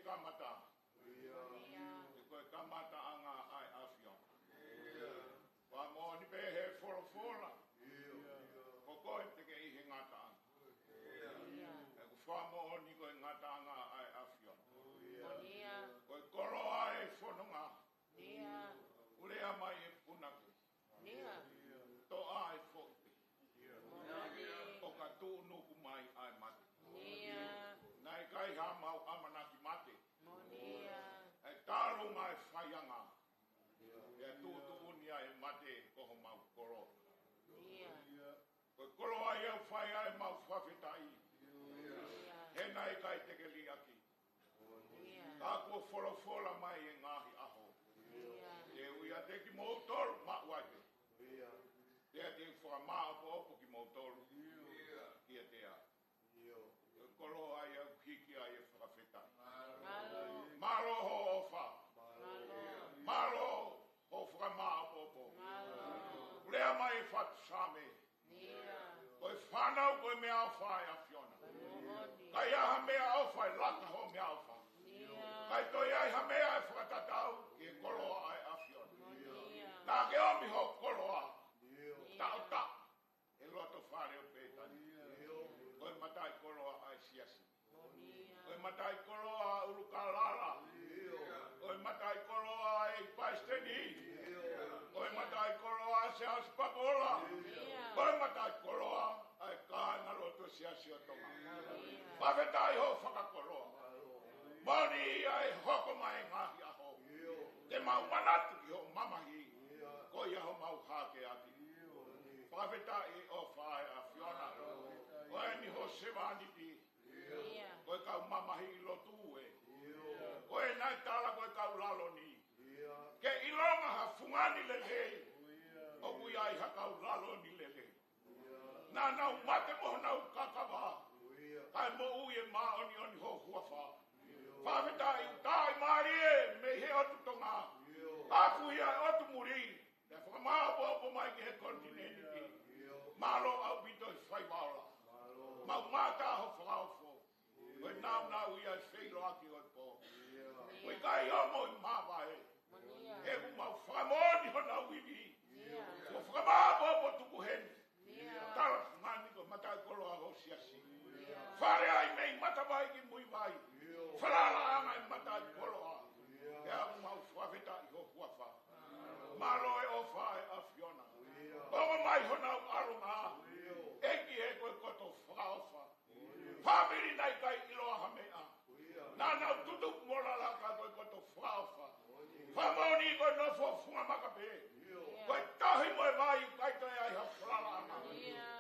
kamata. He ko e kamataʻanga ʻa e ʻAfiona. Fakamoʻoni pē he folofola, ko koe te ke ʻi he ngataʻanga. He ko e fakamoʻoni ko e ngataʻanga ʻa e ʻAfiona. Ko e koloa e fononga. Lea mai e punake, toʻa e foʻi pē, ʻo ka tuʻunuku mai ʻa e mate. Naʻe ʻikai haʻamau ʻamanaki mate. ʻE talu mai e faiʻanga, pea tuʻutuʻuni ʻa e mate ko homau koloa. Ko e koloa ia ʻoku fai ai ʻemau fakafetaʻi. He naʻe ʻikai te ke liʻaki, ka kuo folofola mai e ngaahi ʻaho, te u ʻiate kimoutolu maʻu ai pē, pea te u fakamāʻopoʻopo kimoutolu kiate au. Ko e koloa ia ʻoku hiki ai e fakafetaʻi. Mālō hoʻo ʻofa. Mālō hoʻo fakamāʻopoʻopo. Lea mai e fatu Saame, ko e fānau ko e meʻaʻofa ʻa e ʻAfiona. Ka ʻi ai ha meʻaʻofa ʻe laka hoʻo meʻaʻofa. Ka ʻe toe ʻi ai ha meʻa ʻe fakatatau ki he koloa ʻa e ʻAfiona. Naʻa ke ʻomi hoʻo koloa taʻotaʻo he loto fale ʻo Pētani. Ko e mataʻikoloa ʻa e siasi. Ko e mataʻikoloa ʻa ʻUlukālala. Ko e mataʻikoloa ʻa e palesiteni. Ko e mataʻikoloa ʻa Siaosi Pakola. Ko e mataʻikoloa ʻa e kāingalotu ʻo e siasi ʻo Tonga. Fakafetaʻi hoʻo fakakoloa. Moʻoni ia ʻe hoko mai e ngaahi ʻaho, te mau manatu ki hoʻo mamahi. Ko ia homau hākeakiʻi. Fakafetaʻi e ʻofa ʻa e ʻAfiona. Ko eni ho sevāniti, ko e kau mamahiʻi lotu ē. Ko e naʻe tala ko e kau lalo ni, ke ʻilonga ha fungani lelei, ʻoku ʻi ai ha kau lalo ni lelei. Naʻa nau mate mo honau kakava, kae moʻui e māʻoniʻoni ho huafa. Fakafetaʻi ʻoku taaʻi mālie mei he ʻotu Tonga, ʻaku ia e ʻotu muli, pea fakamāʻopoʻopo mai ki he konitinēniti. Mālō ʻaupito e faiva ola. Mau mātā ho fakaofo. Ko e nāunau ia e feʻiloaki ʻo e pō. Ko e ʻikai ongo ʻi māvae. He ʻoku mau fakamoʻoni honau ivi. Ko e fakamāʻopoʻopo tuku heni. Tala fungani ko e mataʻikoloa ho siasi. Fale ai mei Matavai ki Muivai. Falalaʻanga e mataʻikoloa. Pea ʻoku mau fakafetaʻi ho huafa. Mālō e ʻofa e ʻAfiona. Ongo mai honau ʻalunga. ʻEiki ē, ko e koto fakaʻofa. Fāmili naʻe ʻikai ʻiloa ha meʻa. Naʻa nau tutupu mo lala ka ko e koto fakaʻofa. Fakamoʻoni ko e nofo funga maka pē. Ko e tohi mo e vai ʻikai toe ʻi ai ha falalaʻanga.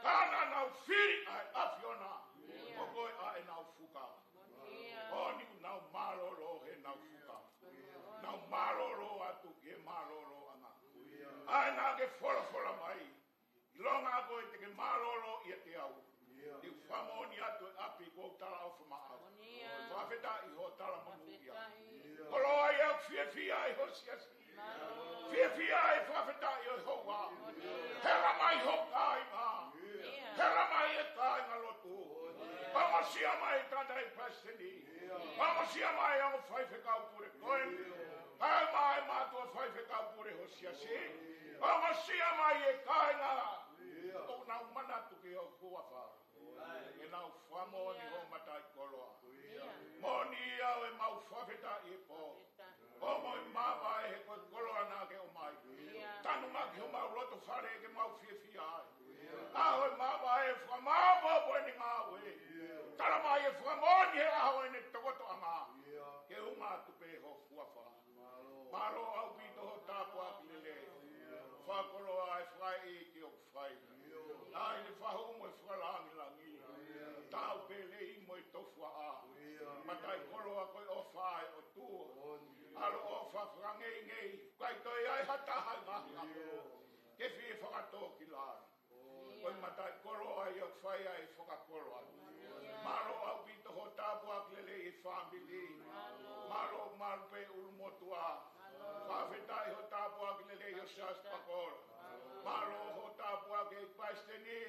Ka naʻa nau fili ʻa e ʻAfiona. Ko koe ʻa ʻenau fuka. Moʻoni ʻoku nau mālōlō heʻenau fuka. Nau mālōlō atu ki he mālōlōʻanga. ʻA ē naʻa ke folofola mai, ʻilonga ko ē te ke mālōlō ʻiate au, te u fakamoʻoni atu e ʻapi kuo u talaʻofa maʻau. Fakafetaʻi hoʻo talamonūʻia. Koloa ia ʻoku fiefia ai ho siasi. Fiefia ai e fakafetaʻi ʻo e houa. Hela mai ho kāinga. Hela mai e kāingalotu. Ongosia mai e tangataʻeiki palesiteni. Ongosia mai e ongo faifekau pule ko ē. Kae ʻumaʻā e mātuʻa faifekau pule ho siasi. Ongosia mai e kāinga ʻoku nau manatu ki ho huafa. Ke nau fakamoʻoni hoʻo mataʻikoloa. Moʻoni ia ʻa ʻemau fakafetaʻi he pō. Ko homau māvae he ko e koloa naʻa ke ʻomai. Tanu mai ki homau loto fale ke mau fiefia ai. ʻAho e māvae, fakamāʻopoʻopo ʻene ngāue. Tala mai e fakamoʻoni he ʻaho ʻene tokotoʻanga. Ke unga atu pē ho huafa. Mālō ʻaupito hoʻo tāpuaki lelei. Fakakoloa e fakaʻeiki ʻoku fai. Ai ne fahu mo e fakalāngilangi. Tau pele mo e tofuaʻa. Mataʻikoloa ko e ʻofa ʻa e ʻOtua. ʻAloʻofa fakangeingei. ʻIkai toe ʻi ai ha taha ʻi he ngaahi ʻaho ke fie fakatōkilalo. Ko e mataʻikoloa ia ʻoku fai ai e fakakoloa. Mālō ʻaupito hoʻo tāpuaki lelei e fāmili. Mālō, mālō pē ʻulumotuʻa. Fakafetaʻi hoʻo tāpuaki lelei ʻo Siaosi Pakola. Mālō hoʻo tāpuaki e palesiteni.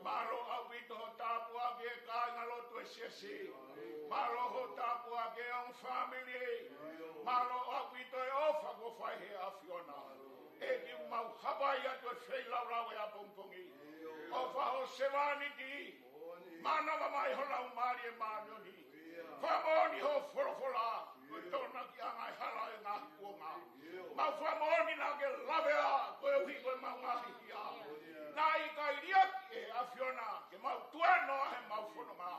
Mālō ʻaupito hoʻo tāpuaki e kāingalotu e siasi. Mālō hoʻo tāpuaki e ongo Mau hapai atu e feilaulau ʻapongipongi. ʻOfa ho sevāniti. Mānava mai ho Laumālie Māʻoniʻoni. Fakamoʻoni ho folofola. Ko e tohoakiʻanga e hala ʻo e ngaahi kuonga. Mau fakamoʻoni naʻa ke lavea koeʻuhi ko e mau ngaahi hia. Naʻe ʻikai liʻaki ʻe he ʻAfiona ke mau tuēnoa he mau fononga.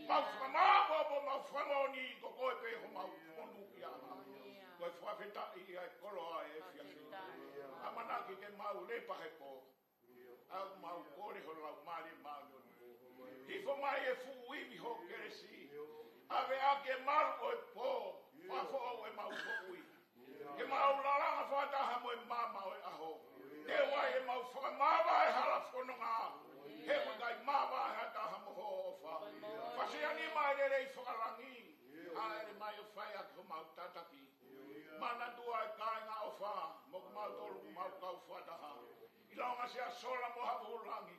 Mau fakamāʻopoʻopo, mau fakamoʻoni ko koe pē homau monūʻiaʻanga. Ko e fakafetaʻi ʻa e koloa ʻo e efiafi. ʻAmanaki ke mau lepa he pō. ʻOku mau kole ho Laumālie Māʻoniʻoni. Hifo mai e fuʻu ivi ho kelesi. ʻAve ʻa e malu ʻo e pō. Fakafoʻou ʻemau moʻui. Ke mau lalanga fakataha mo e maama ʻo e ʻaho. Teu ai ʻemau fakamāvae hala fononga. He ʻoku ʻikai māvae ha taha mo hoʻo ʻofa. Fasiani mai lelei fakalangi. ʻAle mai ʻo fai ʻaki homau tataki. Manatua e kāinga ʻofa, mo kimautolu ʻoku mau kau fakataha. ʻIlonga Sia Sola mo Havulangi.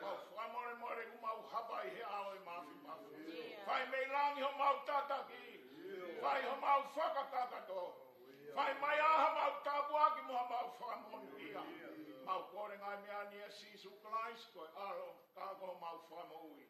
Mau fakamolemole ʻoku mau hapai he ʻao ʻo e mafimafi. Fai mei langi homau tataki. Fai homau fakakakato. Fai mai ʻa homau tāpuaki mo homau fakamonūʻia. Mau kole ngaahi meʻa ni ʻia Sīsū Kalaisi ko e ʻAlo, ka ko homau Fakamoʻui.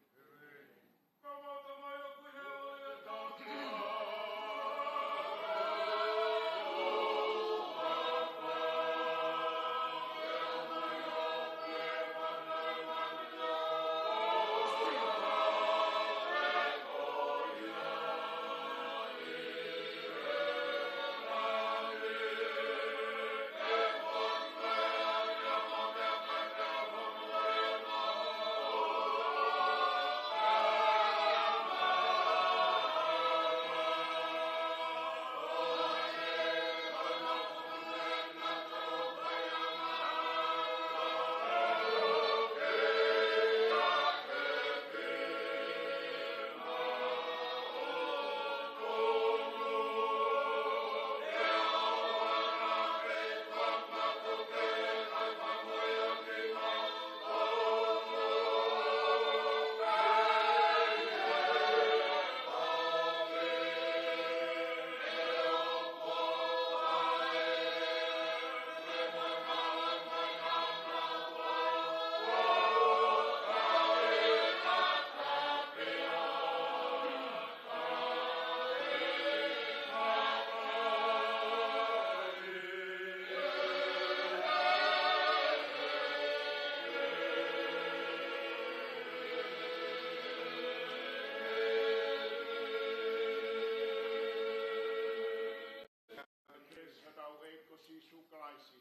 Ko Sīsū Kalaisi,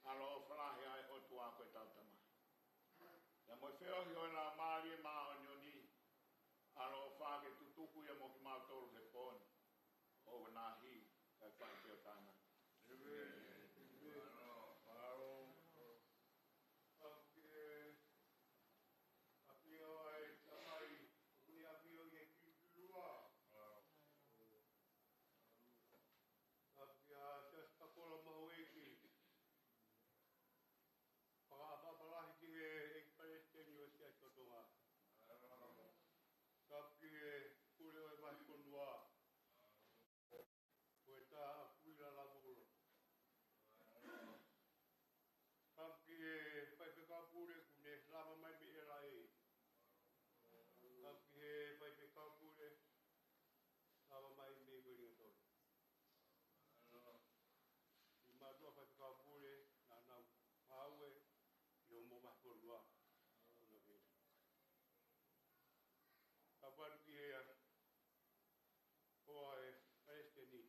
ʻaloʻofa lahi ʻa e ʻOtua ko ʻetau Tamai. Pea mo e feohi ʻo e Laumālie Māʻoniʻoni, ʻaloʻofa ke tutuku ia mo kimautolu he pō ni. ʻO ʻoua naʻa hili, kae fai pē ʻo tānaki. ʻĒmeni. ʻĒmeni. Mālō. Mālō. Ka ke ʻafio ʻa e Tamai, ʻoku ne ʻafio ʻi he kilukilua. Ka ke ʻa Siaosi Kapola mo e ʻEiki. Fakaʻapaʻapa lahi ki he ʻEiki Palesiteni ʻo e Siasi ʻo Tonga. Tapu ki he Pule ʻo e Vahefonua, ko e Tā ʻAkuila Lavulo. Tapu ki he Faifekau Pule kuo ne lava mai mei ʻElaʻe. Tapu ki he Faifekau Pule lava mai mei Uelingatoni. Ki he mātuʻa Faifekau Pule naʻa nau ngāue ʻi hoʻomou vahefonua. Tapu atu ki he hoa ʻo e Palesiteni.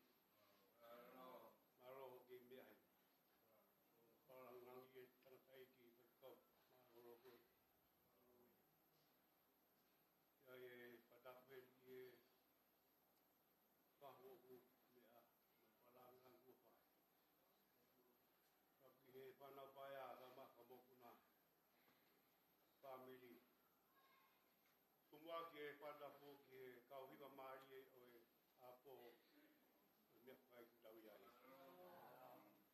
Mālō hoʻo kiʻi meʻa heni. Fakalāngilangi e tangataʻeiki Faifekau. Mālō koe. ʻIo, ʻe fakatapu heni ki he fahu ʻoku meʻa, mo e fakalāngilangi kuo fai. Tapu ki he fānau paea, tama ka mokopuna, fāmili. Tomuʻa ki he fakatapu ki he kau hiva mālie ʻo e ʻapo, ʻo e meʻa ko ē ʻoku tau ʻi ai.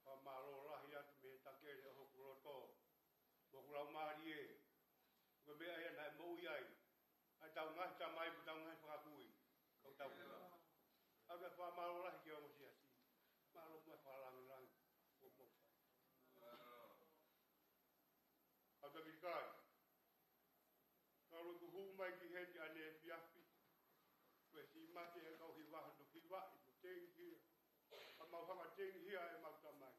Fakamālō lahi atu mei he takele ʻo hoku loto, mo hoku laumālie. Ko e meʻa ia naʻe moʻui ai ʻa ʻetau ngaahi tamai, mo ʻetau ngaahi fakakui, ko ʻetau kula. ʻOku ou fakamālō lahi ki he ongo siasi. Mālō mo e fakalāngilangi kuo mou fai. Tavikai. Ka ʻoku ou hū mai ki heni ʻaneefiafi. Ko e siʻi mate ʻa e kau hiva hono hiva ʻi mo tengi hia. Ka mau hanga tengi hia ʻemau tamai.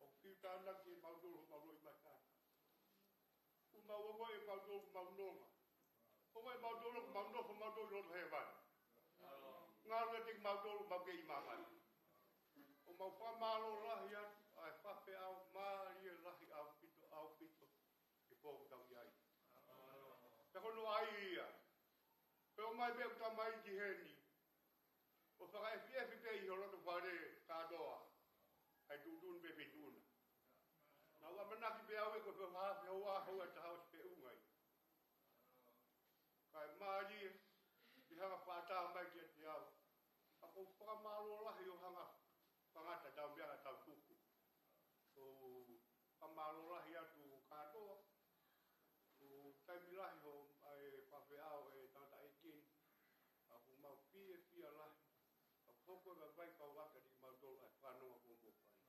ʻOku fiu tānaki ʻe mautolu homau loʻimata. ʻOku mau ongoʻi ʻe mautolu ʻoku mau nonga. Ongoʻi ʻe mautolu ʻoku mau nofo mautolu ʻi loto hēvani. Ngalo ʻiate kimautolu ʻoku mau kei ʻi māmani. ʻOku mau fakamālō lahi atu ʻa e faifekau mālie lahi ʻaupito, ʻaupito. Ke pō ʻoku tau ʻi ai. Pea ko hono ʻai ia. Pea ʻomai pē ʻeku tamai ki heni. ʻO fakaefiefi pē ʻi ho loto fale kātoa. ʻAi tuʻutuʻuni pē pituʻuna. Naʻá ku ʻamanaki pē au ʻe ko e fehāfehoa hau ʻa e taha ʻosi pē ʻunga ia. Kae mālie, ʻi hanga fata mai kiate au. ʻOku ou fakamālō lahi ʻo hanga fangata tau meʻa ka tau tuku. ʻOku ou fakamālō lahi atu kātoa. ʻOku taimi lahi hoʻo ʻai faifekau ʻe tangata ʻeikini. ʻOku mau fiefia lahi. ʻOku hoko e vaivai kau aka ni mautolu ʻa e fanongo kuo mou fai.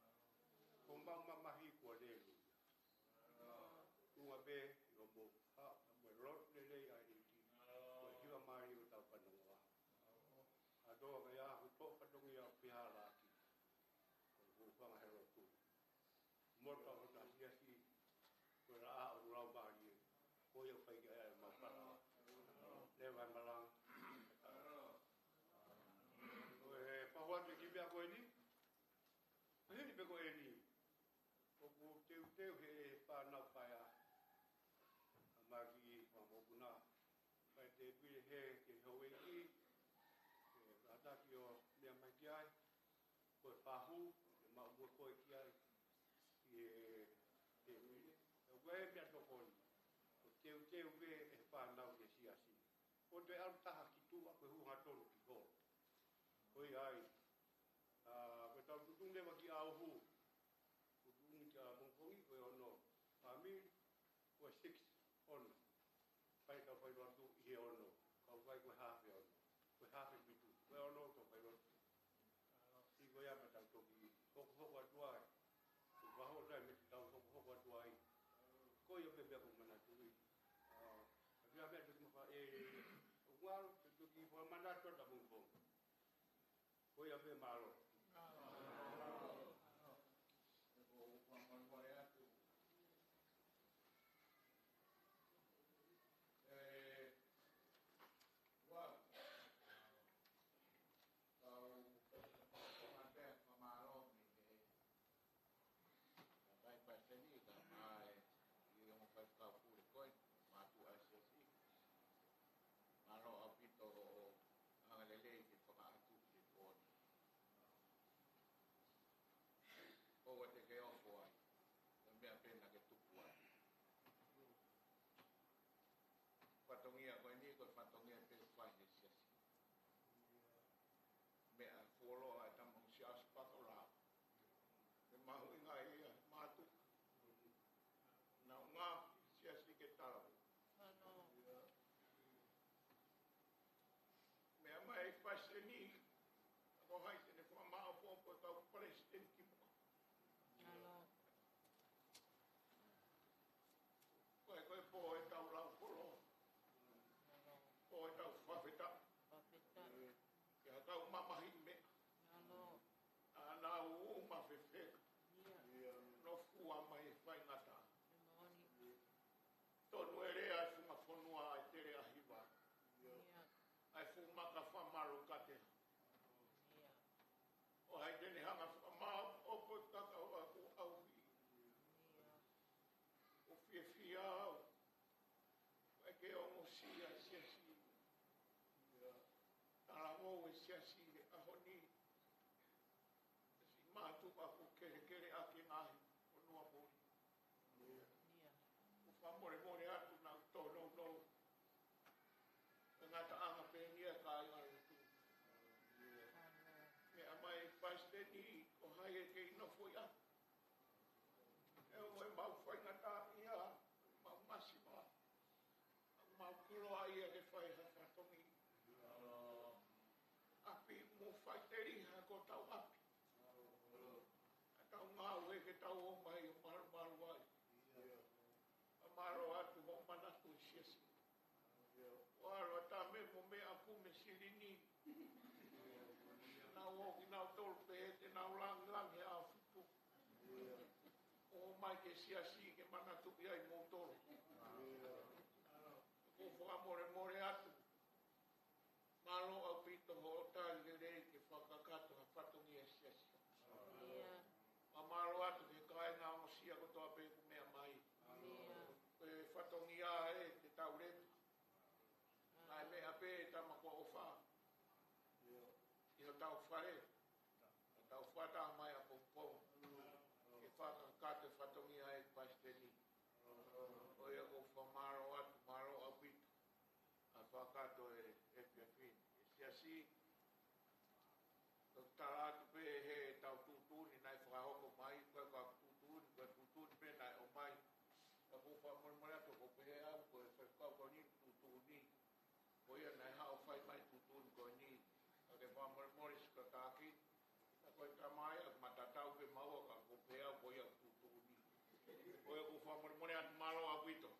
Ko homau mamahi kuo lelu. Tuʻunga pē ʻi hoʻomou haʻu mo e lotu lelei ʻa e ʻEiki. Ko e hiva mālie ʻo tau fanongo ā. ʻA toa ka ia ʻoku toʻo fatongia ʻo pehalaaki. Ko e hūfanga he lotu. Mo tau hota siasi. Ko e laʻā ʻo e Laumālie. Ko ia ʻoku fai ki ai ʻemau fana. Leva e malanga. Ko e pahuatu ki meʻa ko eni. Maheni pē ko eni. ʻOku teuteu he fānau paea. ʻA maki ʻi he mokuna. Kae te pile he ke houʻeiki. Ke kātaki ʻo meʻa mai ki ai. Ko e pahu, ke maʻu mo koe ki ai. ʻI he, he pile. ʻOku ʻi ai e meʻatokoni. ʻOku teuteu pē ʻe he fānau ki he siasi. ʻOku toe ʻalu taha ki tuʻa ko e hū hangatonu ki holo. Ko ia ai. ʻA, ko e tau tuʻutuʻuni leva ki ʻAuhu. Tuʻutuʻuni kia Pongipongi ko e ono. Fāmili, ko e six, ono. Fai kau fai loa tuʻu ʻi he ono. Kau fai ko e haafe ono. Ko e haafe fitu. Ko e ono kau fai loa tuʻu. ʻI ko ia ka tau toki hokohoko atu ai. Ko e vaho tai me tau hokohoko atu ai. Ko ia pē meʻa ʻoku ou manatuʻi. ʻA, ka meʻa meʻa toki mafa e, ʻo ngalo, te toki fua manatu atu ʻa Pongipongi. Ko ia pē mālō. ʻE, ua. Kau, kau mate, kau mālō, mi he. Ka kai paiseni, ka mai, ʻi he ongo faifekau pule ko ē, mātuʻa siasi. Mālō ʻaupito hoʻo hanga lelei ke fakaʻatu ki he pō ni. ʻOua te ke ofo ai, ko e meʻa pē naʻa ke tuku ai. Fatongia ko eni, ko e fatongia pē fai he siasi. Meʻa fuoloa e tama ʻo Siaosi Pakola. Ke mahuʻinga ia, mātuʻa. Naʻa ngā siasi ke tala. Mālō. Meʻa mai e faiseni, ko hai te ne fakamāʻopoʻopo e kau palesiteni ki muʻa. Mālō. Ko e, ko e pō e tau lau kolo. Mālō. Pō e tau fakafetaʻi. Fakafetaʻi. Ke ha tau mamahi meʻa. Mālō. ʻA nau uma fefeka. Ia. Nofua mai e faingataʻa. Moʻoni. Tonu e lea e funga fonua ʻa e tele ʻa hiva. Ia. ʻA e fuʻu maka fakamalo katea. Ia. ʻO hai te ne hanga fakamāʻopoʻopo e kaka ʻo aku ʻauhi. Ia. ʻOku fiefia au. ʻIkai ke ongosia siasi. Ia. Talavou e siasi he ʻaho ni. Siʻi mātuʻa ʻoku kelekele ʻaki e ngaahi fonua ko eni. Ia. ʻOku fakamolemole atu naʻa ku tōnounou. Ko e ngataʻanga pē eni ia ka ai ngai utu. Ia. Meʻa mai palesiteni ko hai ʻe kei nofo ia. ʻE ʻomai mau faingataʻaʻia, mau masiva. Mau kulo ai ia ke fai ha fatongi. ʻApi mo faiteliha ko tau ʻapi. ʻA tau ngāue ke tau ō mai ʻo malumalu ai. mai ki he siasi ke manatuʻi ai moutolu. Ko e fakamolemole atu. Mālō ʻaupito hoʻo tali lelei ke fakakakato ha fatongia siasi. Mālō atu ki he kāinga ongosia kotoa pē ʻoku meʻa mai. Ko e fatongia ē ke tau leta. Naʻe meʻa pē tama ko ʻOfa ʻi hotau fale. Ka tau fakataha mai ʻapongipongi ke fakakakato e fatongia ʻa e palesiteni. Ko ia ʻoku ou fakamālō atu, mālō ʻaupito ʻa e fakakakato e efiafi ni. E siasi, ʻoku tala atu pē heʻetau tuʻutuʻuni naʻe fakahoko mai, ko e kau tuʻutuʻuni, ko e tuʻutuʻuni pē naʻe ʻomai. Ka ʻoku ou fakamolemole atu ʻoku ou pehē au, ko e faifekau ko eni tuʻutuʻuni. Ko ia naʻe haʻu ʻo fai mai tuʻutuʻuni ko eni. Ka ke fakamolemole Sikataaki. Ka ko e tamai ʻoku matatau pē maua ka ʻoku ou pehē au ko ia tuʻutuʻuni. Ko ia ʻoku ou fakamolemole atu, mālō ʻaupito.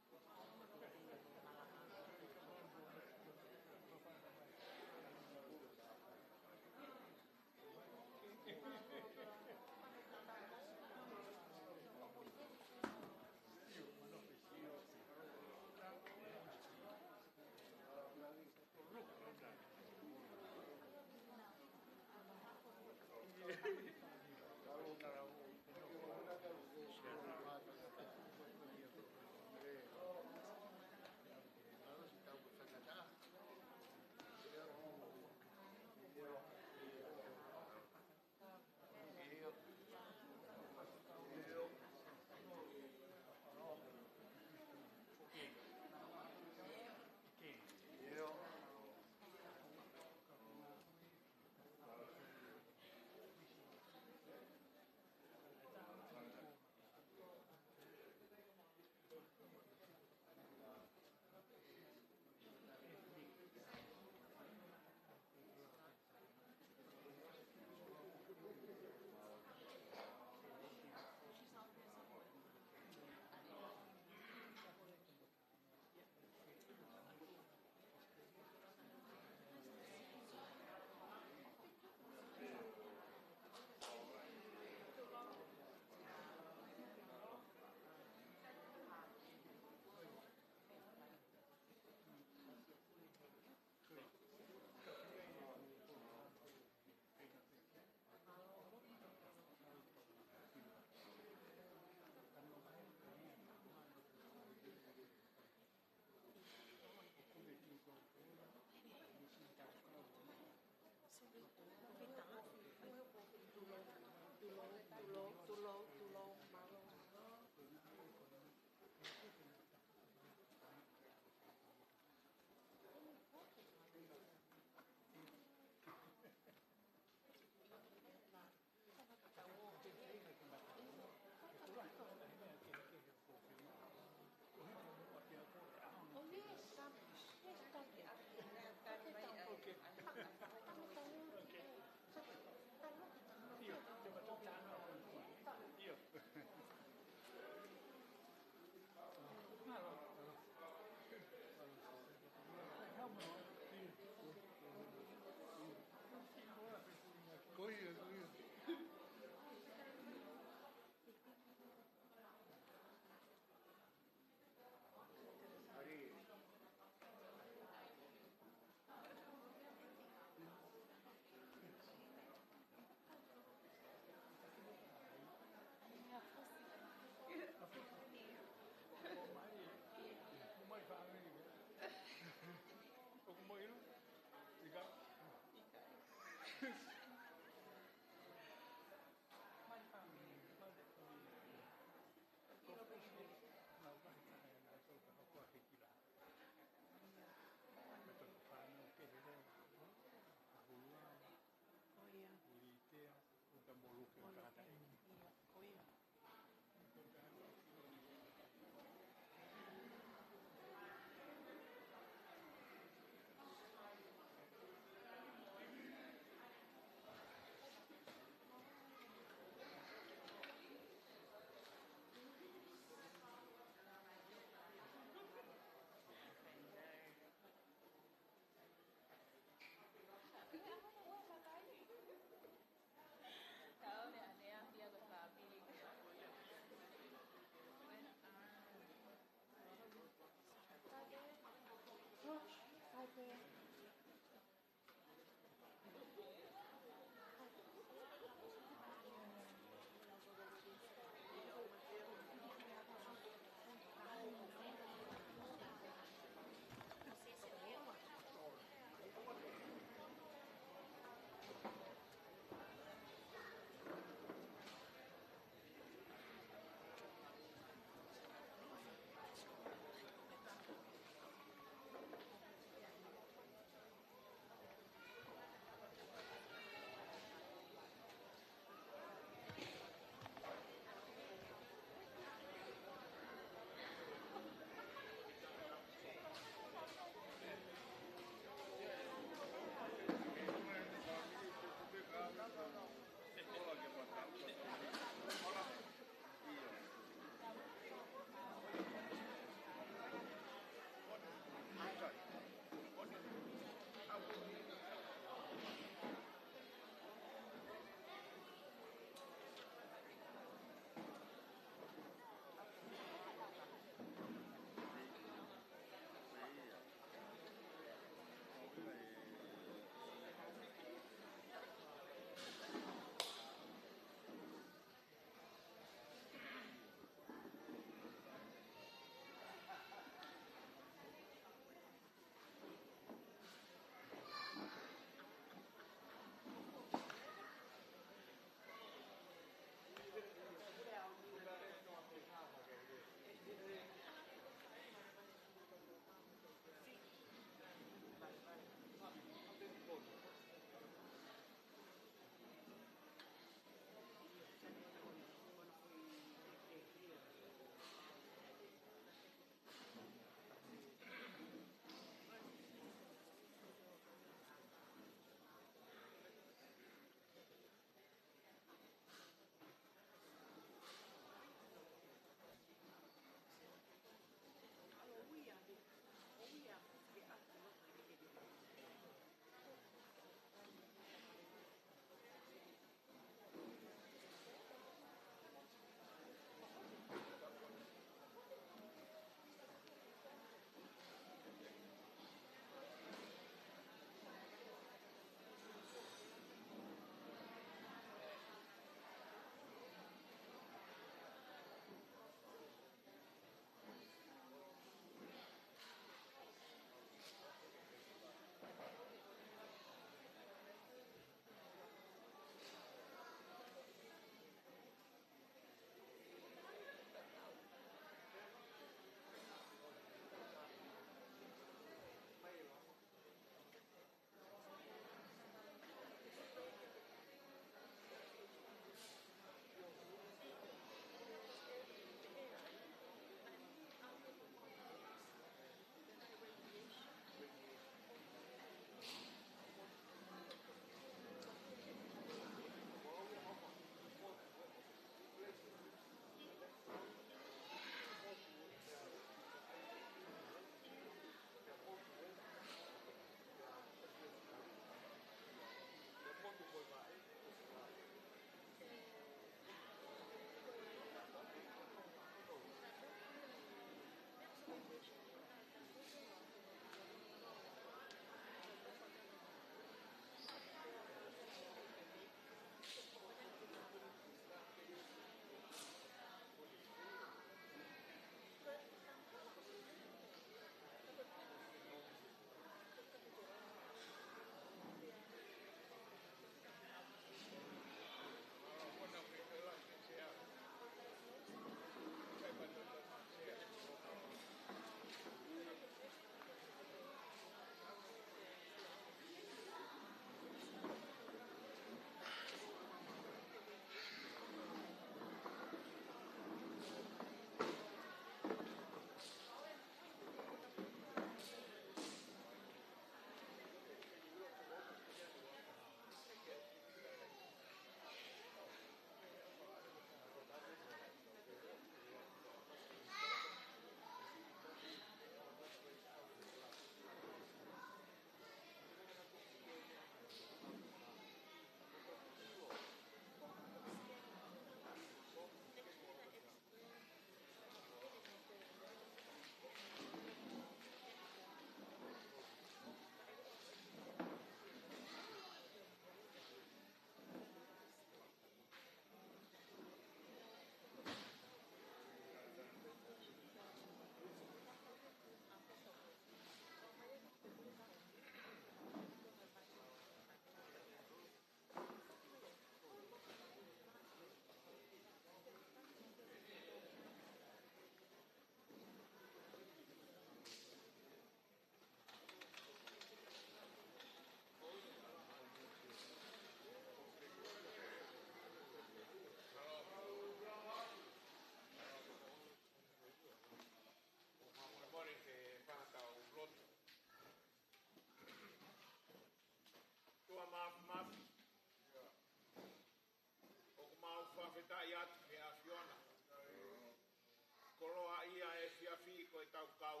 Tau kau.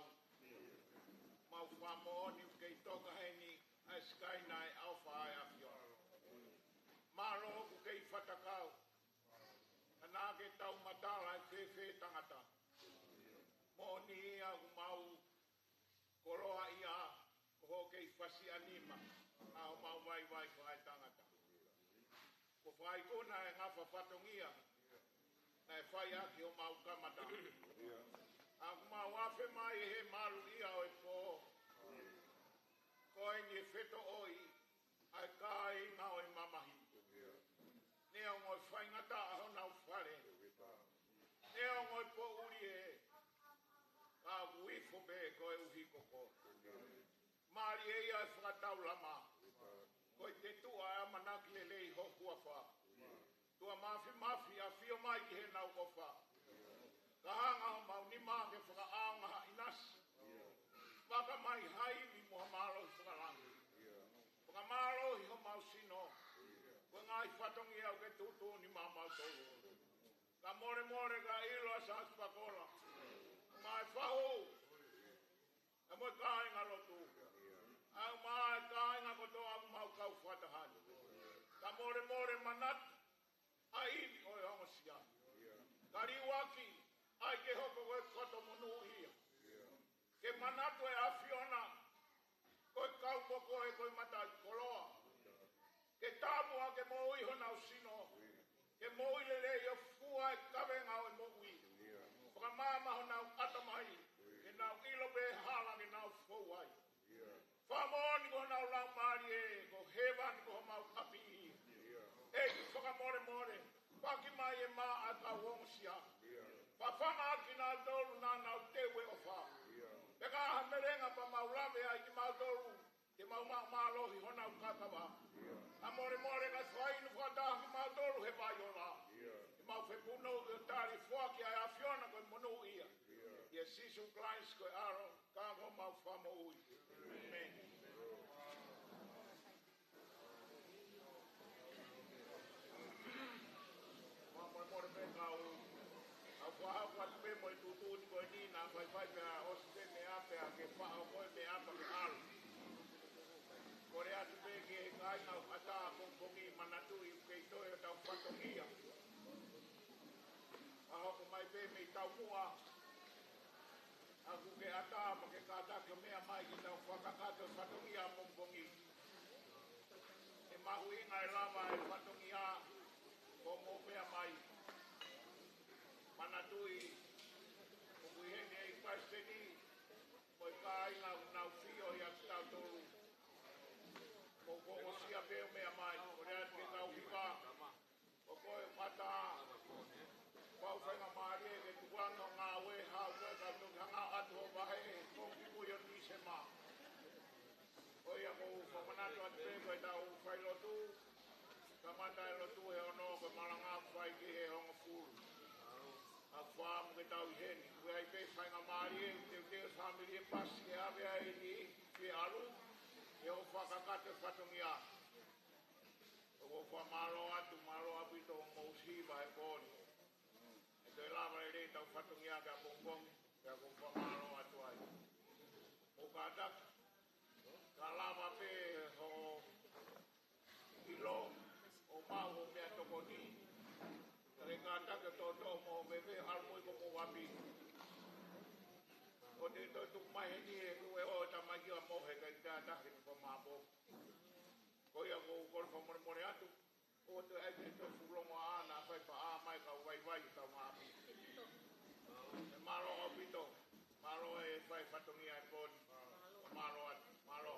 Mau fakamoʻoni ʻoku kei toka heni ʻa e sikaina ʻa e ʻofa ʻa e ʻAfiona. Mālō ʻoku kei fatakau. Ana ke tau matala e fēfē tangata. Moʻoni ia ʻoku mau koloaʻia, ko hoʻo kei fasiʻanima ʻa homau vaivai fakaetangata. Ko e fakaikuna e ngafa fatongia naʻe fai ʻaki homau kamata. ʻOku mau afe mai he maluʻia ʻo e pō, ko eni e fetoʻoi ʻa e kāinga ʻo e mamahi. Neongo e faingataʻa honau fale, neongo e poʻuli ē, ka ʻoku ifo pē koeʻuhi ko koe. Mālie ia e fakataulama, ko e tetuʻa e ʻamanaki lelei ho huafa. Tuʻa Mafimafi, ʻafio mai ki heʻenau ʻofa. Ka hanga homau nima ke fakaʻaonga ha ʻinasi, fakamai ha ivi mo ha mālohi fakalangi. Fakamālohi homau sino, ko e ngaahi fatongia ʻoku ke tuʻutuʻuni maʻamautolu. Ka molemole ka ʻilo ʻa Sāsi Pakola, mai fahu, ʻa mo e kāinga lotu, ʻa mo e kāinga kotoa ʻoku mau kau fakataha ni. Ka molemole manatu ʻa e ivi ʻo e ongosia. Ka liuaki ai ke hoko ko e koto monūʻia. Ke manatu e ʻAfiona, ko e kau mo koe ko e mataʻikoloa. Ke tāpuakiʻi e moʻui honau sino, ke moʻui lelei ʻo fua e kavenga ʻo e moʻui. Fakamaama honau ʻatamai, ke nau ʻilo pē hala ke nau fou ai. Fakamoʻoni ko honau laumālie, ko hēvani ko homau ʻapi. ʻEiki fakamolemole, paki mai e mā ʻa e kau ongosia. Fafanga ʻaki kinautolu naʻa nau teu e ʻofa. Pea ka ha melenga pea mau lave ai kimautolu, te mau maʻu mālohi honau kakava. Ka molemole ka fai nu fakataha kimautolu he vai ola. Ke mau fepunou ʻo tali foaki ʻa e ʻAfiona ko e monūʻia. ʻIa Sīsū Kalaisi ko e ʻAlo, ka ko homau Fakamoʻui. ʻĒmeni. Mau molemole pē kau, kau fakahoko atu pē mo e tuʻutuʻuni ko eni naʻa faifai pea ʻosi pē meʻa pea ke faʻo ko e meʻa pea ke ʻalu. Kole atu pē ki he kāinga ʻoku ʻatā pongipongi, manatuʻi ʻoku kei toe hotau fatongia. ʻA hoko mai pē mei taumuʻa, ʻoku ke ʻatā mo ke kātaki ʻo meʻa mai ke tau fakakakato e fatongia ʻapongipongi. ʻE mahuʻinga e lava e fatongia ko hoʻomou meʻa mai. Manatuʻi, ʻoku ʻi heni e palesiteni, mo e kāinga ʻoku nau fio ʻia kitautolu. Ko, ko, ko sia pē ʻo meʻa mai, kole atu ke tau hiva. ʻO ko e mata, pau faingamālie ke tukuange hoʻo ngāue, haʻu koe ka toki hanga atu hoʻo vahe, ko ki mui ʻo Tīsema. ʻOku ou fakamanatu atu pē ko ʻetau failotu, kamata e lotu he ono, ko e malanga ʻoku fai ki he hongofulu. ʻOku fakaʻamu ke tau ʻi heni, ʻoku ʻi ai pē faingamālie, teuteu e fāmili e pasi ke ʻave ai eni, ke ʻalu, ke ʻo fakakakato e fatongia. ʻOku ou fakamālō atu, mālō ʻaupito hoʻomou hiva he pō ni. ʻE toe lava lelei ʻetau fatongia ki ʻapongipongi, pea ʻoku ou fakamālō atu ai. Mou kātaki, ka lava pē hoʻo ʻilo, ʻo maʻu hoʻo meʻatokoni. Ka ke kātaki ʻo toʻotoʻo mo veve, ʻalu mo ʻi homou ʻapi. ʻOua te ke toe tuku mai heni he kuo ʻosi e tamaiki ʻo mohe, ʻikai ke ʻi ai ha taha ke ne fakamāʻopoʻopo. Ko ia ʻoku ou kole fakamolemole atu, ʻoua te ai ke toe fuʻu longoaʻa naʻa fai pē ʻa mai kau vaivai kau ngaahi ʻapi. ʻE mālō ʻaupito, mālō e fai fatongia he pō ni. Mālō atu, mālō.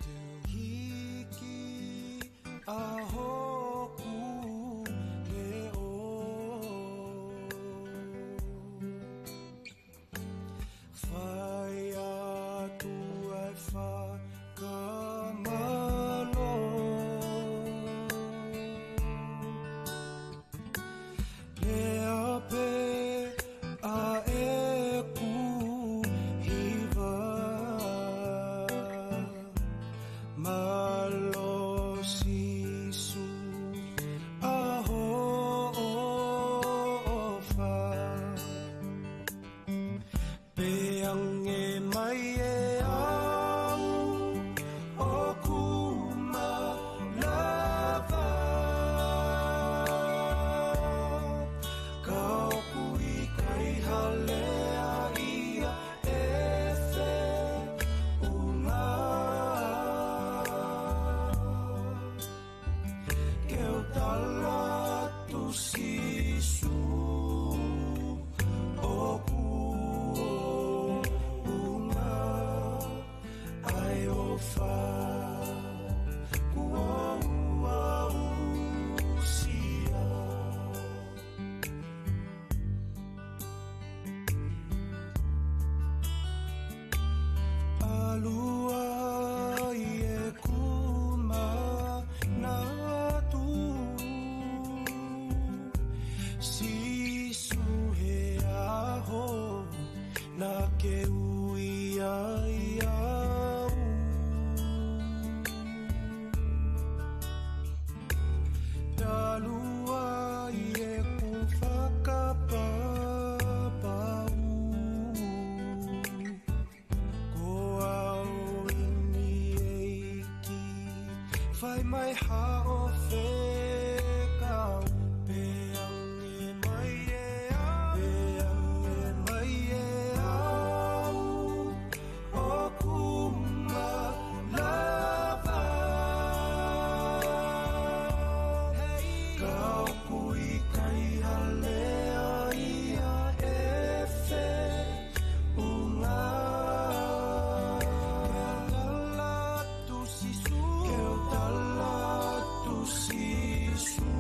Te u hiki ʻa hoku leʻo Mai ha ʻofekau, pea ange mai ʻe au, pea ange mai ʻe au ʻoku malava. Ka ʻoku ʻikai ha lea ia ʻe feʻunga. Ke u tala atu Sīsū, ke u tala atu Sīsū,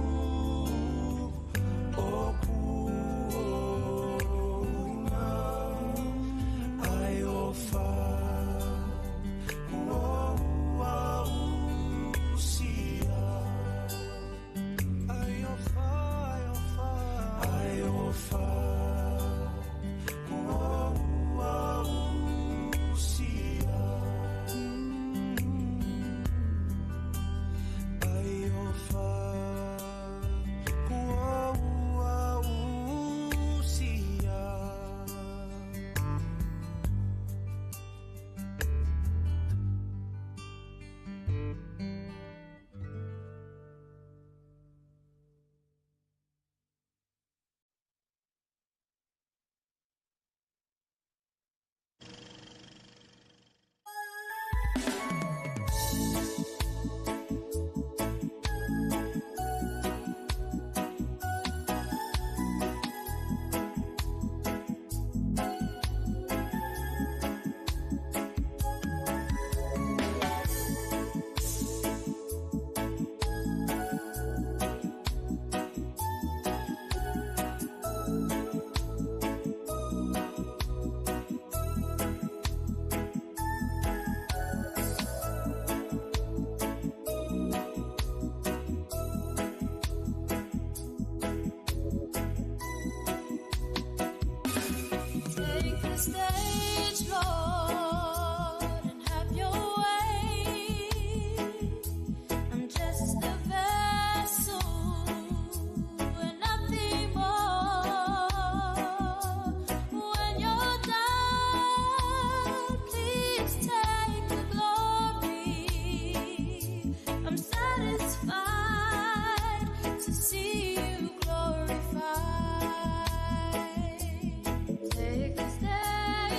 ʻoku ʻuhinga ʻa e ʻofa kuo u aʻusia. ʻA e ʻofa, ʻa e ʻofa, ʻa e ʻofa kuo u aʻusia. ʻA e ʻofa kuo u aʻusia. Take the stage, Lord, and have your way. I'm just a vessel and nothing more. When you're done, please take the glory. I'm satisfied to see you glorified. Take the stage.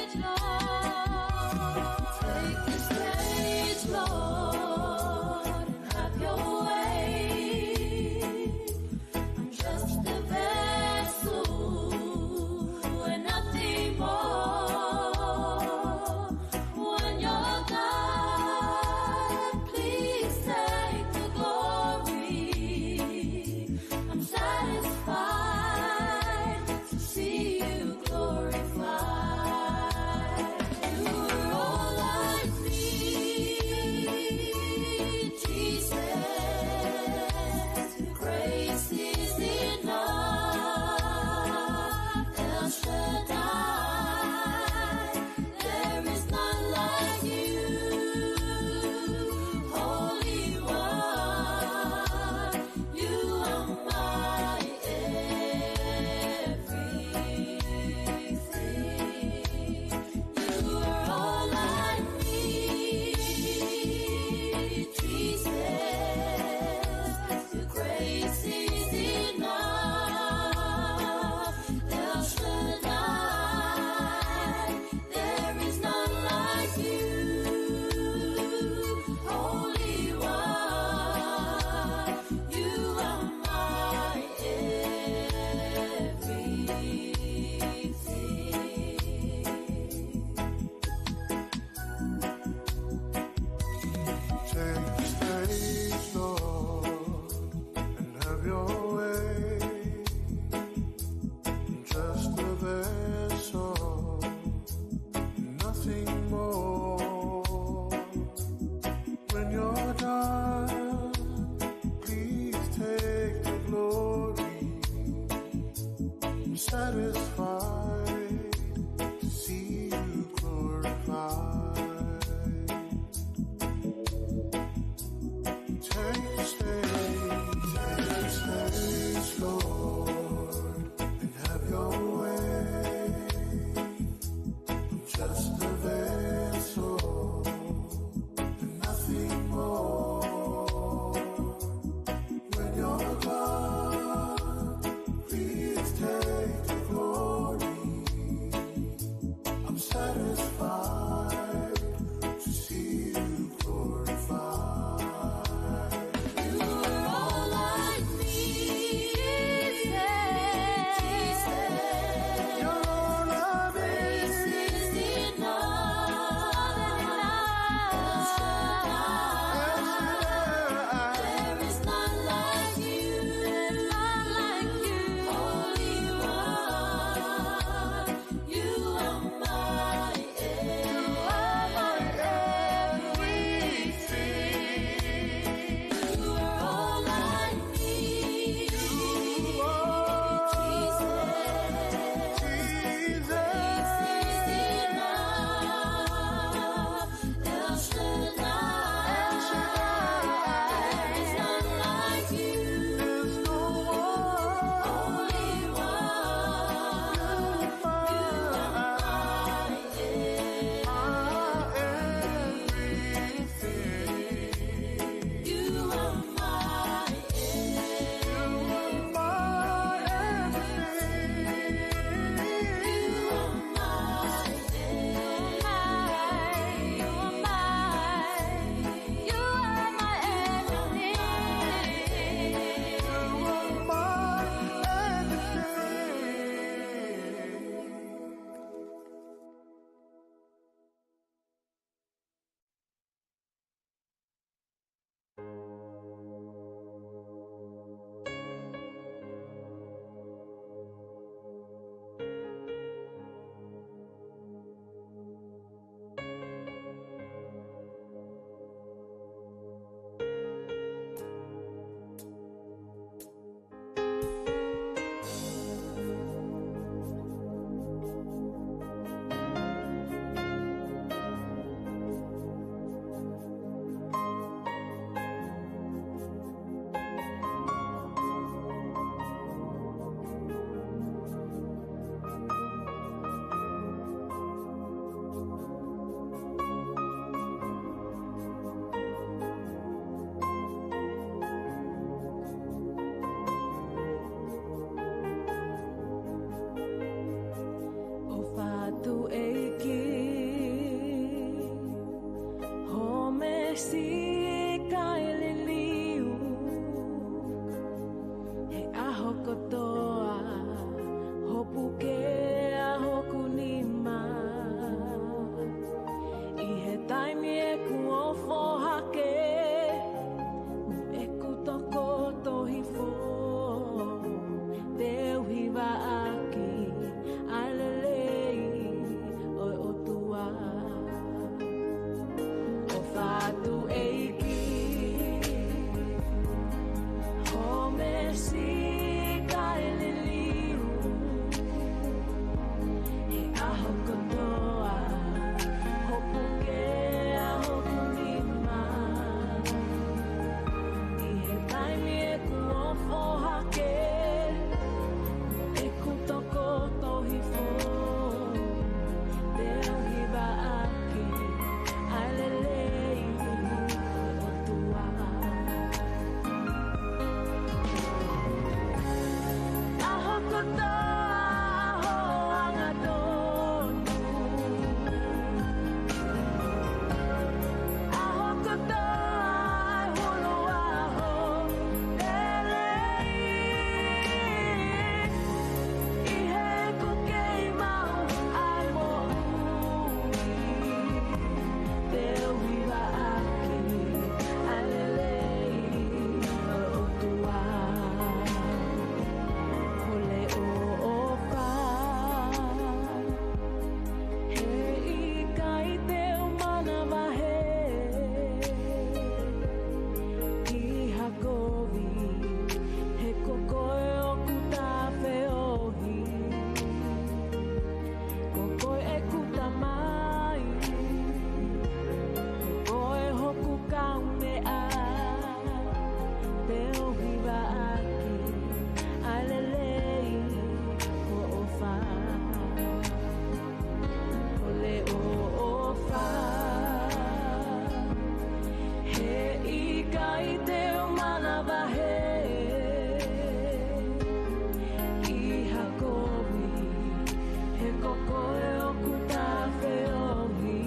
Ko koe ʻoku ta feohi,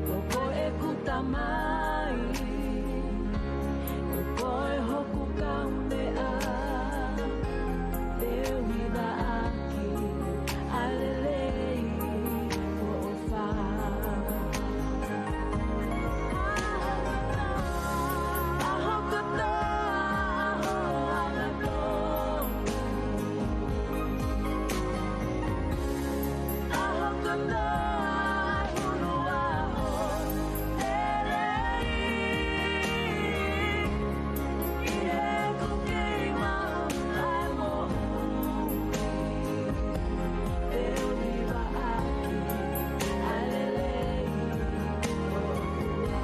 ko koe ʻeku Tamai, ko koe hoku Kaumeʻa, te u hivaʻaki ʻa e lelei ʻo ho ʻofa. ʻAho kotoa, ʻaho angatonu. ʻAho kotoa, ʻuluʻaho lelei. ʻI heʻeku kei maʻu ʻa e moʻui, te u hivaʻaki ʻa e lelei ʻo ho ʻofa.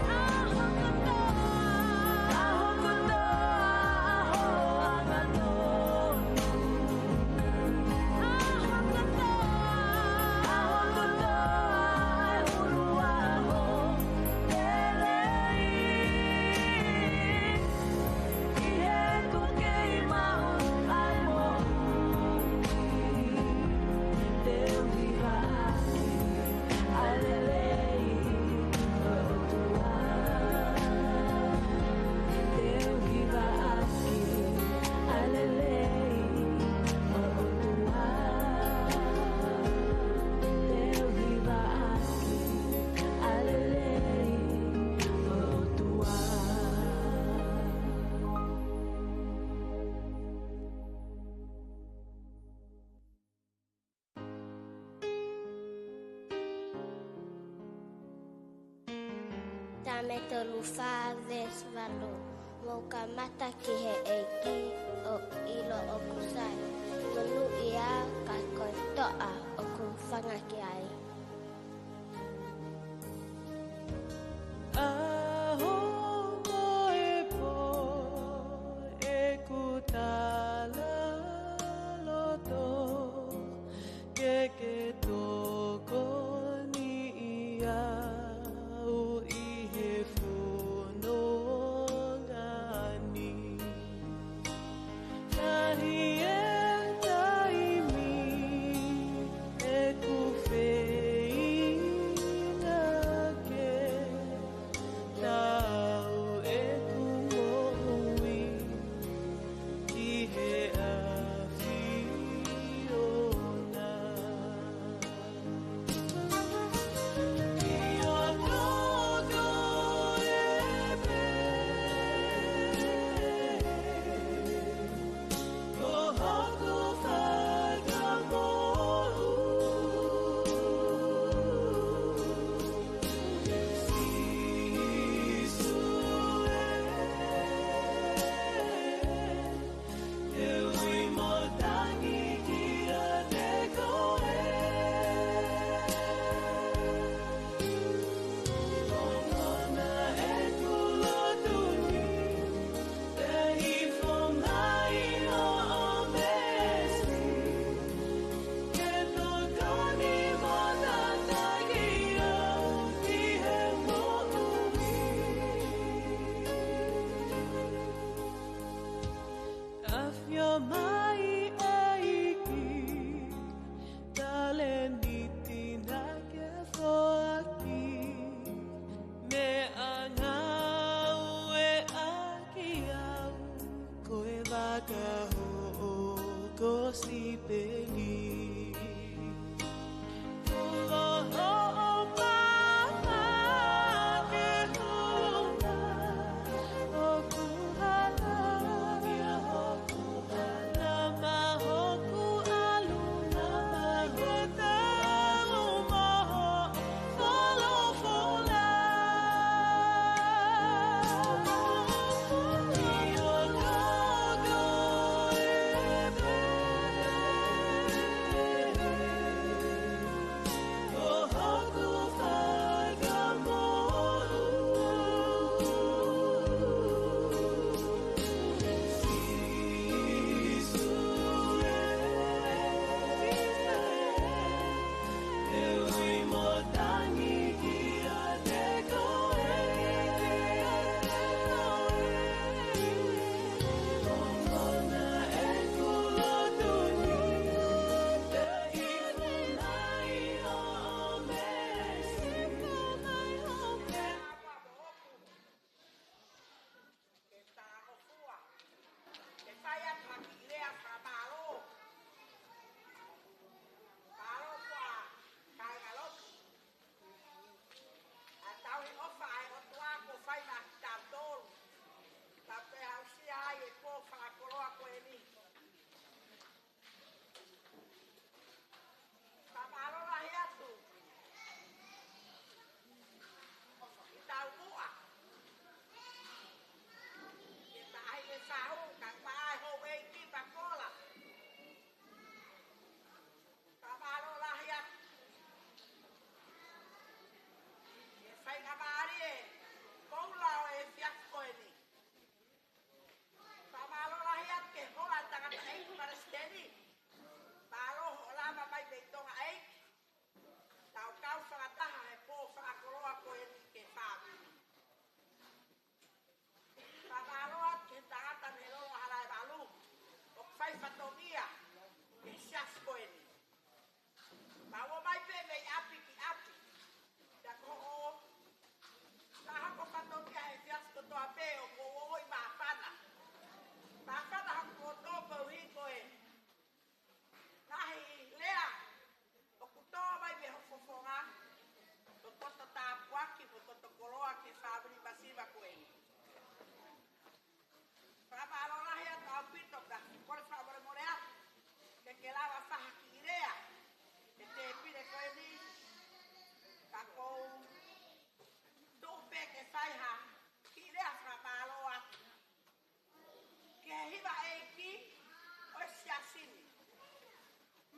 ʻAho kotoa, ʻaho kotoa, ʻaho angatonu. ʻAho kotoa, ʻaho kotoa, ʻuluʻaho lelei. ʻI heʻeku kei maʻu ʻa e moʻui, te u hivaʻaki ʻa e lelei ʻo e ʻOtua. Te u hivaʻaki ʻa e lelei ʻo e ʻOtua. Te u hivaʻaki ʻa e lelei ʻo e ʻOtua. Saame tolu fā veesi valu. Mou kamata ki he ʻEiki ʻo ʻilo ʻoku sai, monūʻia ka ko e toʻa ʻoku fanga ki ai. ʻAho mo e pō ʻeku tala loto ke ke tokoniʻi au ʻi he fononga ni. Lahi e taimi ʻeku feinga ke tau ʻeku moʻui ki he ʻAfiona. ʻIo, ko koe pē ko hoku fakamoʻui. Sīsū ē, te u ui mo tangi kiate koe. Ongona ʻeku lotu ni, pea hifo mai hoʻo meesi, ke tokoni mo tataki au ki he moʻui. ʻAfio mai ʻEiki, talēniti naʻa ke foaki, meʻangāueʻaki au, ko e vaka hoʻo kosipeli. Tuʻu hoʻo maama ke hūfanga hoku hana, ʻia hoku hana maʻa hoku ʻalunga, ke tau mo hoʻo folofola. ʻIo, ko koe pē ʻaupito ka kole fakamolemole atu ke ke lava fai ha kiʻi lea he tēpile ko eni. Ka kou tuʻu pē ke fai ha kiʻi lea fakamālō atu ki he hiva ʻeiki ʻo e siasi ni.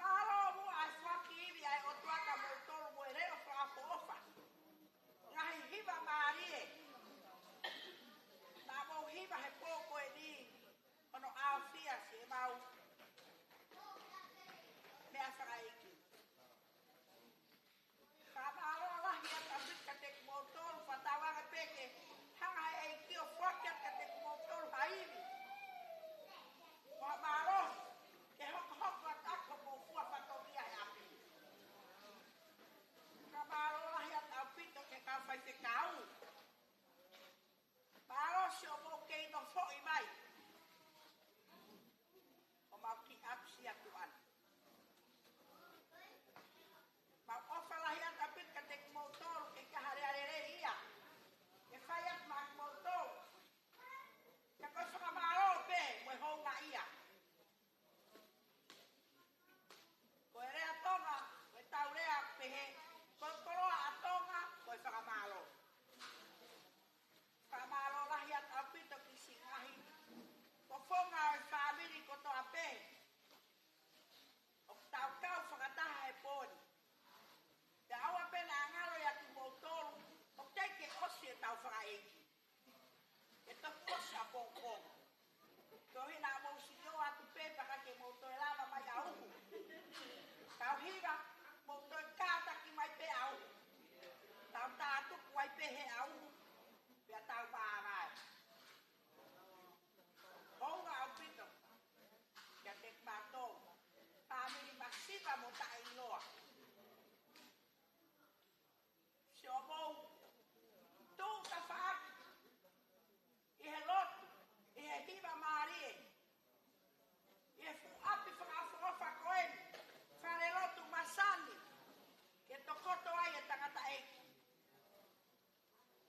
Mālō muʻa e foaki ivi ʻa e ʻOtua kia moutolu mo e leʻo fakaʻofoʻofa. Ngaahi hiva mālie naʻa mou hiva he pō ko eni, hono ʻaofia siʻemau meʻa fakaʻeiki. Fakamālō lahi atu ʻaupito kiate kimoutolu, fakatauange pē ke hanga ʻe he ʻEiki ʻo foaki atu kiate kimoutolu ha ivi mo ha mālohi ke hokohoko atu ʻaki homou fua fatongia he ʻapi. Fakamālō lahi atu ʻaupito ki he kau faifekau. Mālō siʻomou kei nofoʻi mai ʻo mau kiʻi ʻapi sia tuʻana. Mau ʻofa lahi atu ʻaupito kiate kimoutolu ke ke hale alele ia. Ke fai atu maʻa kimoutolu. Ka ko e fakamālō pē mo e houngaʻia. Ko e lea Tonga, ko e tau lea pehē, ko e koloa ʻa Tonga ko e fakamālō. Fakamālō lahi atu ʻaupito ki he siʻi ngaahi fofonga ʻo e fāmili kotoa pē ʻoku tau kau fakataha he pō ni. Pea ʻoua pē naʻa ngalo ia kiate kimoutolu ʻoku teʻeki ke ʻosi ʻetau fakaʻeiki. Ke toki ʻosi ʻapongipongi. Koeʻuhi naʻa mou sio atu pē pea ʻikai ke mou toe lava mai ʻa uhu. Tau hiva, mou toe kātaki mai pē ʻa uhu. Tau tātuku ai pē he ʻa uhu. Pea tau māvae. Hounga ʻaupito kiate kimoutolu fāmili masiva mo taʻeʻiloa. Siʻomou tuʻu tafaʻaki ʻi he lotu, ʻi he hiva mālie, ʻi he fuʻu ʻapi fakaʻofoʻofa ko eni, fale lotu masani, ke tokoto ai e tangataʻeiki.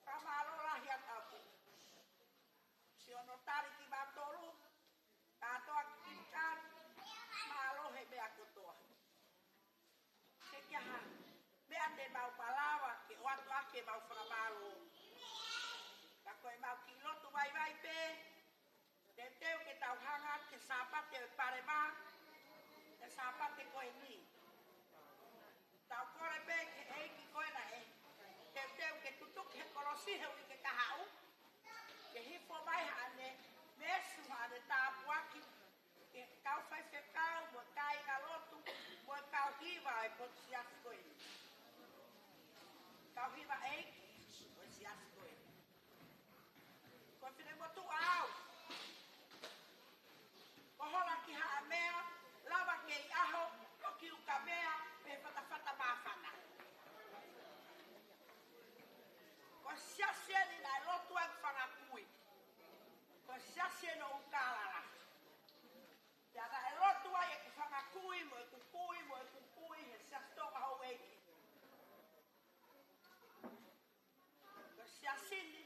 Fakamālō lahi atu ʻaupito. Siʻono tali kimautolu, kātoa ki Kilikali, mālō he meʻa kotoa. Ke ke aha, meʻa te mau malava ke ʻoatu ʻaki ʻemau fakamālō. Ka ko ʻemau kiʻi lotu vaivai pē, teuteu ke tau hanga ki he Sāpate ʻo e Palema, he Sāpate ko eni. Tau kole pē ki he ʻEiki ko ena ē, teuteu ke tutuki he kolosi he uike kahaʻu, ke hifo mai haʻane meesi mo haʻane tāpuaki ki he kau faifekau mo e kāingalotu mo e kau hiva ʻo e potu siasi ko eni. Kau hiva ʻeiki ʻo e siasi ko eni. Ko e finemotuʻa au. Ko hola ki Haʻamea, lava ki ʻaho, ko ki Ukamea, pea fatafata māfana. Ko e siasi eni naʻe lotu ai ʻeku fanga kui. Ko e siasi eni ʻo Ukalala. Pea naʻe lotu ai ʻeku fanga kui, mo ʻeku kui, mo ʻeku kui, he siasi Tonga houʻeiki. Ko e siasi ni,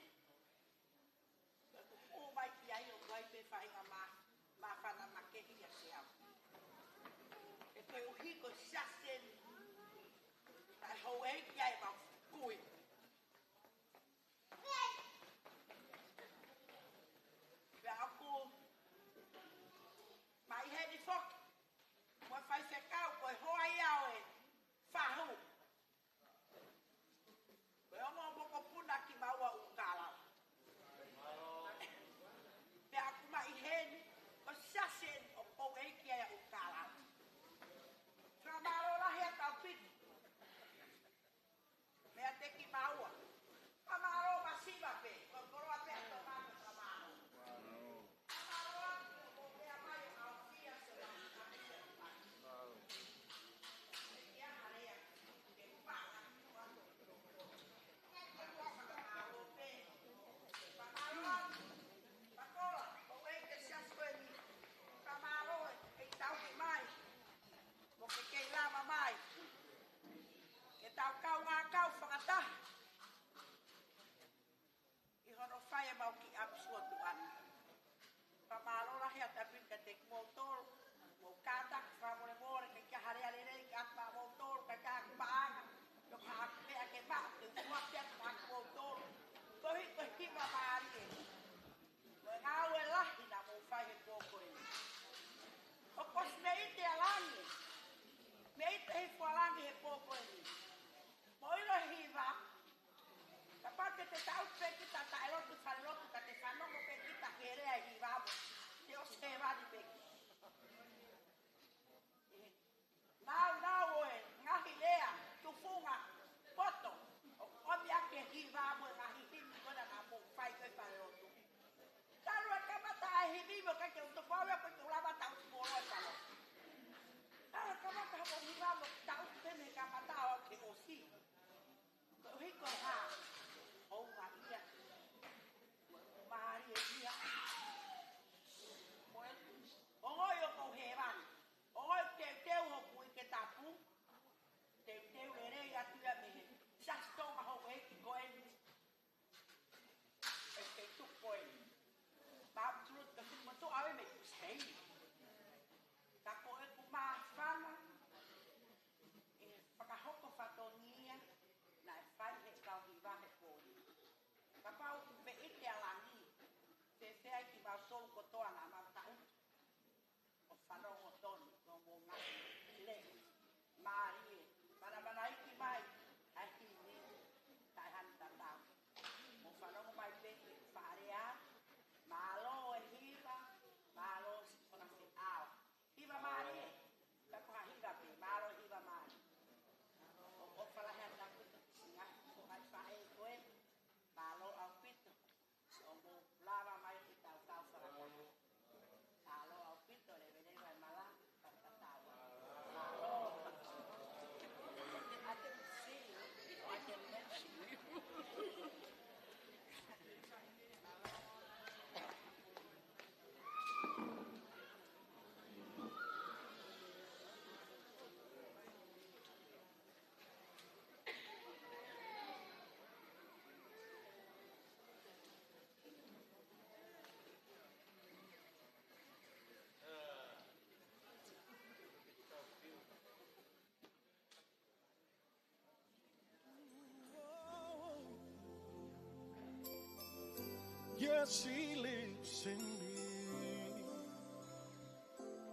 He lives in me.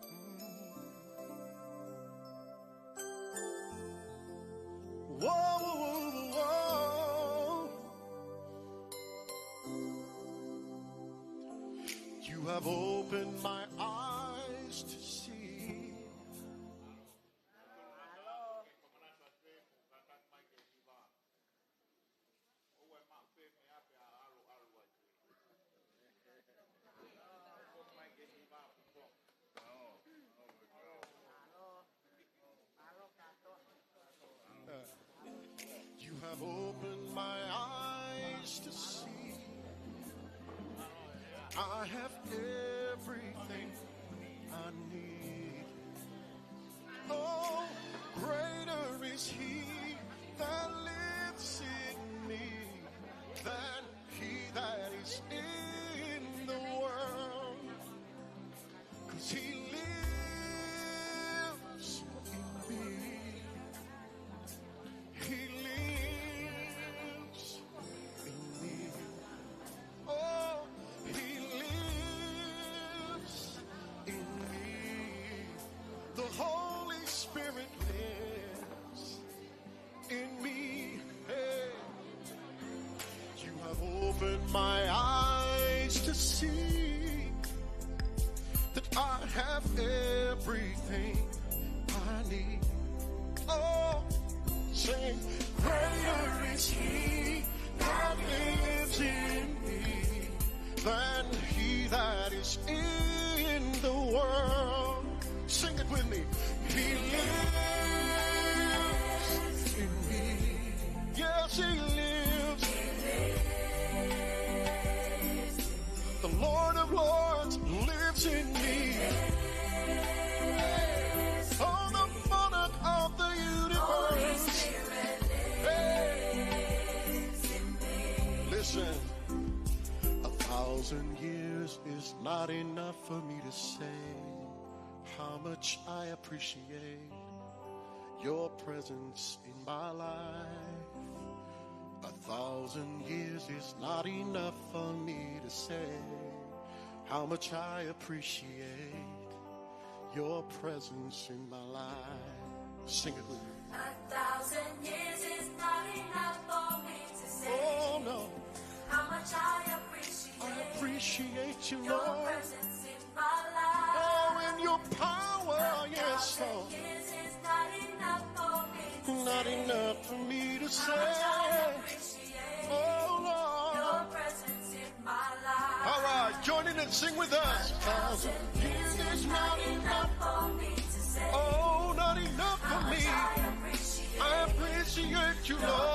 Mm. Whoa, whoa, whoa, whoa, whoa. You have opened my eyes to see. You have opened my eyes to see. I have everything I need. Oh, greater is he that lives in me than he that is in the world. 'Cause he lives in me. He lives in me. Oh, he lives in me. The Holy Spirit lives in me. Hey. You have opened my eyes to see that I have everything I need. Oh, sing. Greater is he that lives in me than he that is in the world. Sing it with me. He lives in me. Yes, he lives. The Lord of Lords lives in me. Oh, the monarch of the universe. Hey. Listen, a thousand years is not enough for me to say how much I appreciate your presence in my life. A thousand years is not enough for me to say how much I appreciate your presence in my life. Sing it with me. A thousand years is not enough for me to say, oh, no, how much I appreciate, I appreciate you, your Lord, presence in my life. Oh, in your power, yes, Lord. A thousand years is not enough for me to say, not enough for me to say, how much I appreciate, oh, Lord, your presence in my life. All right, join in and sing with us. A thousand years is not enough for me to say, oh, not enough for me, how much I appreciate, I appreciate you, Lord,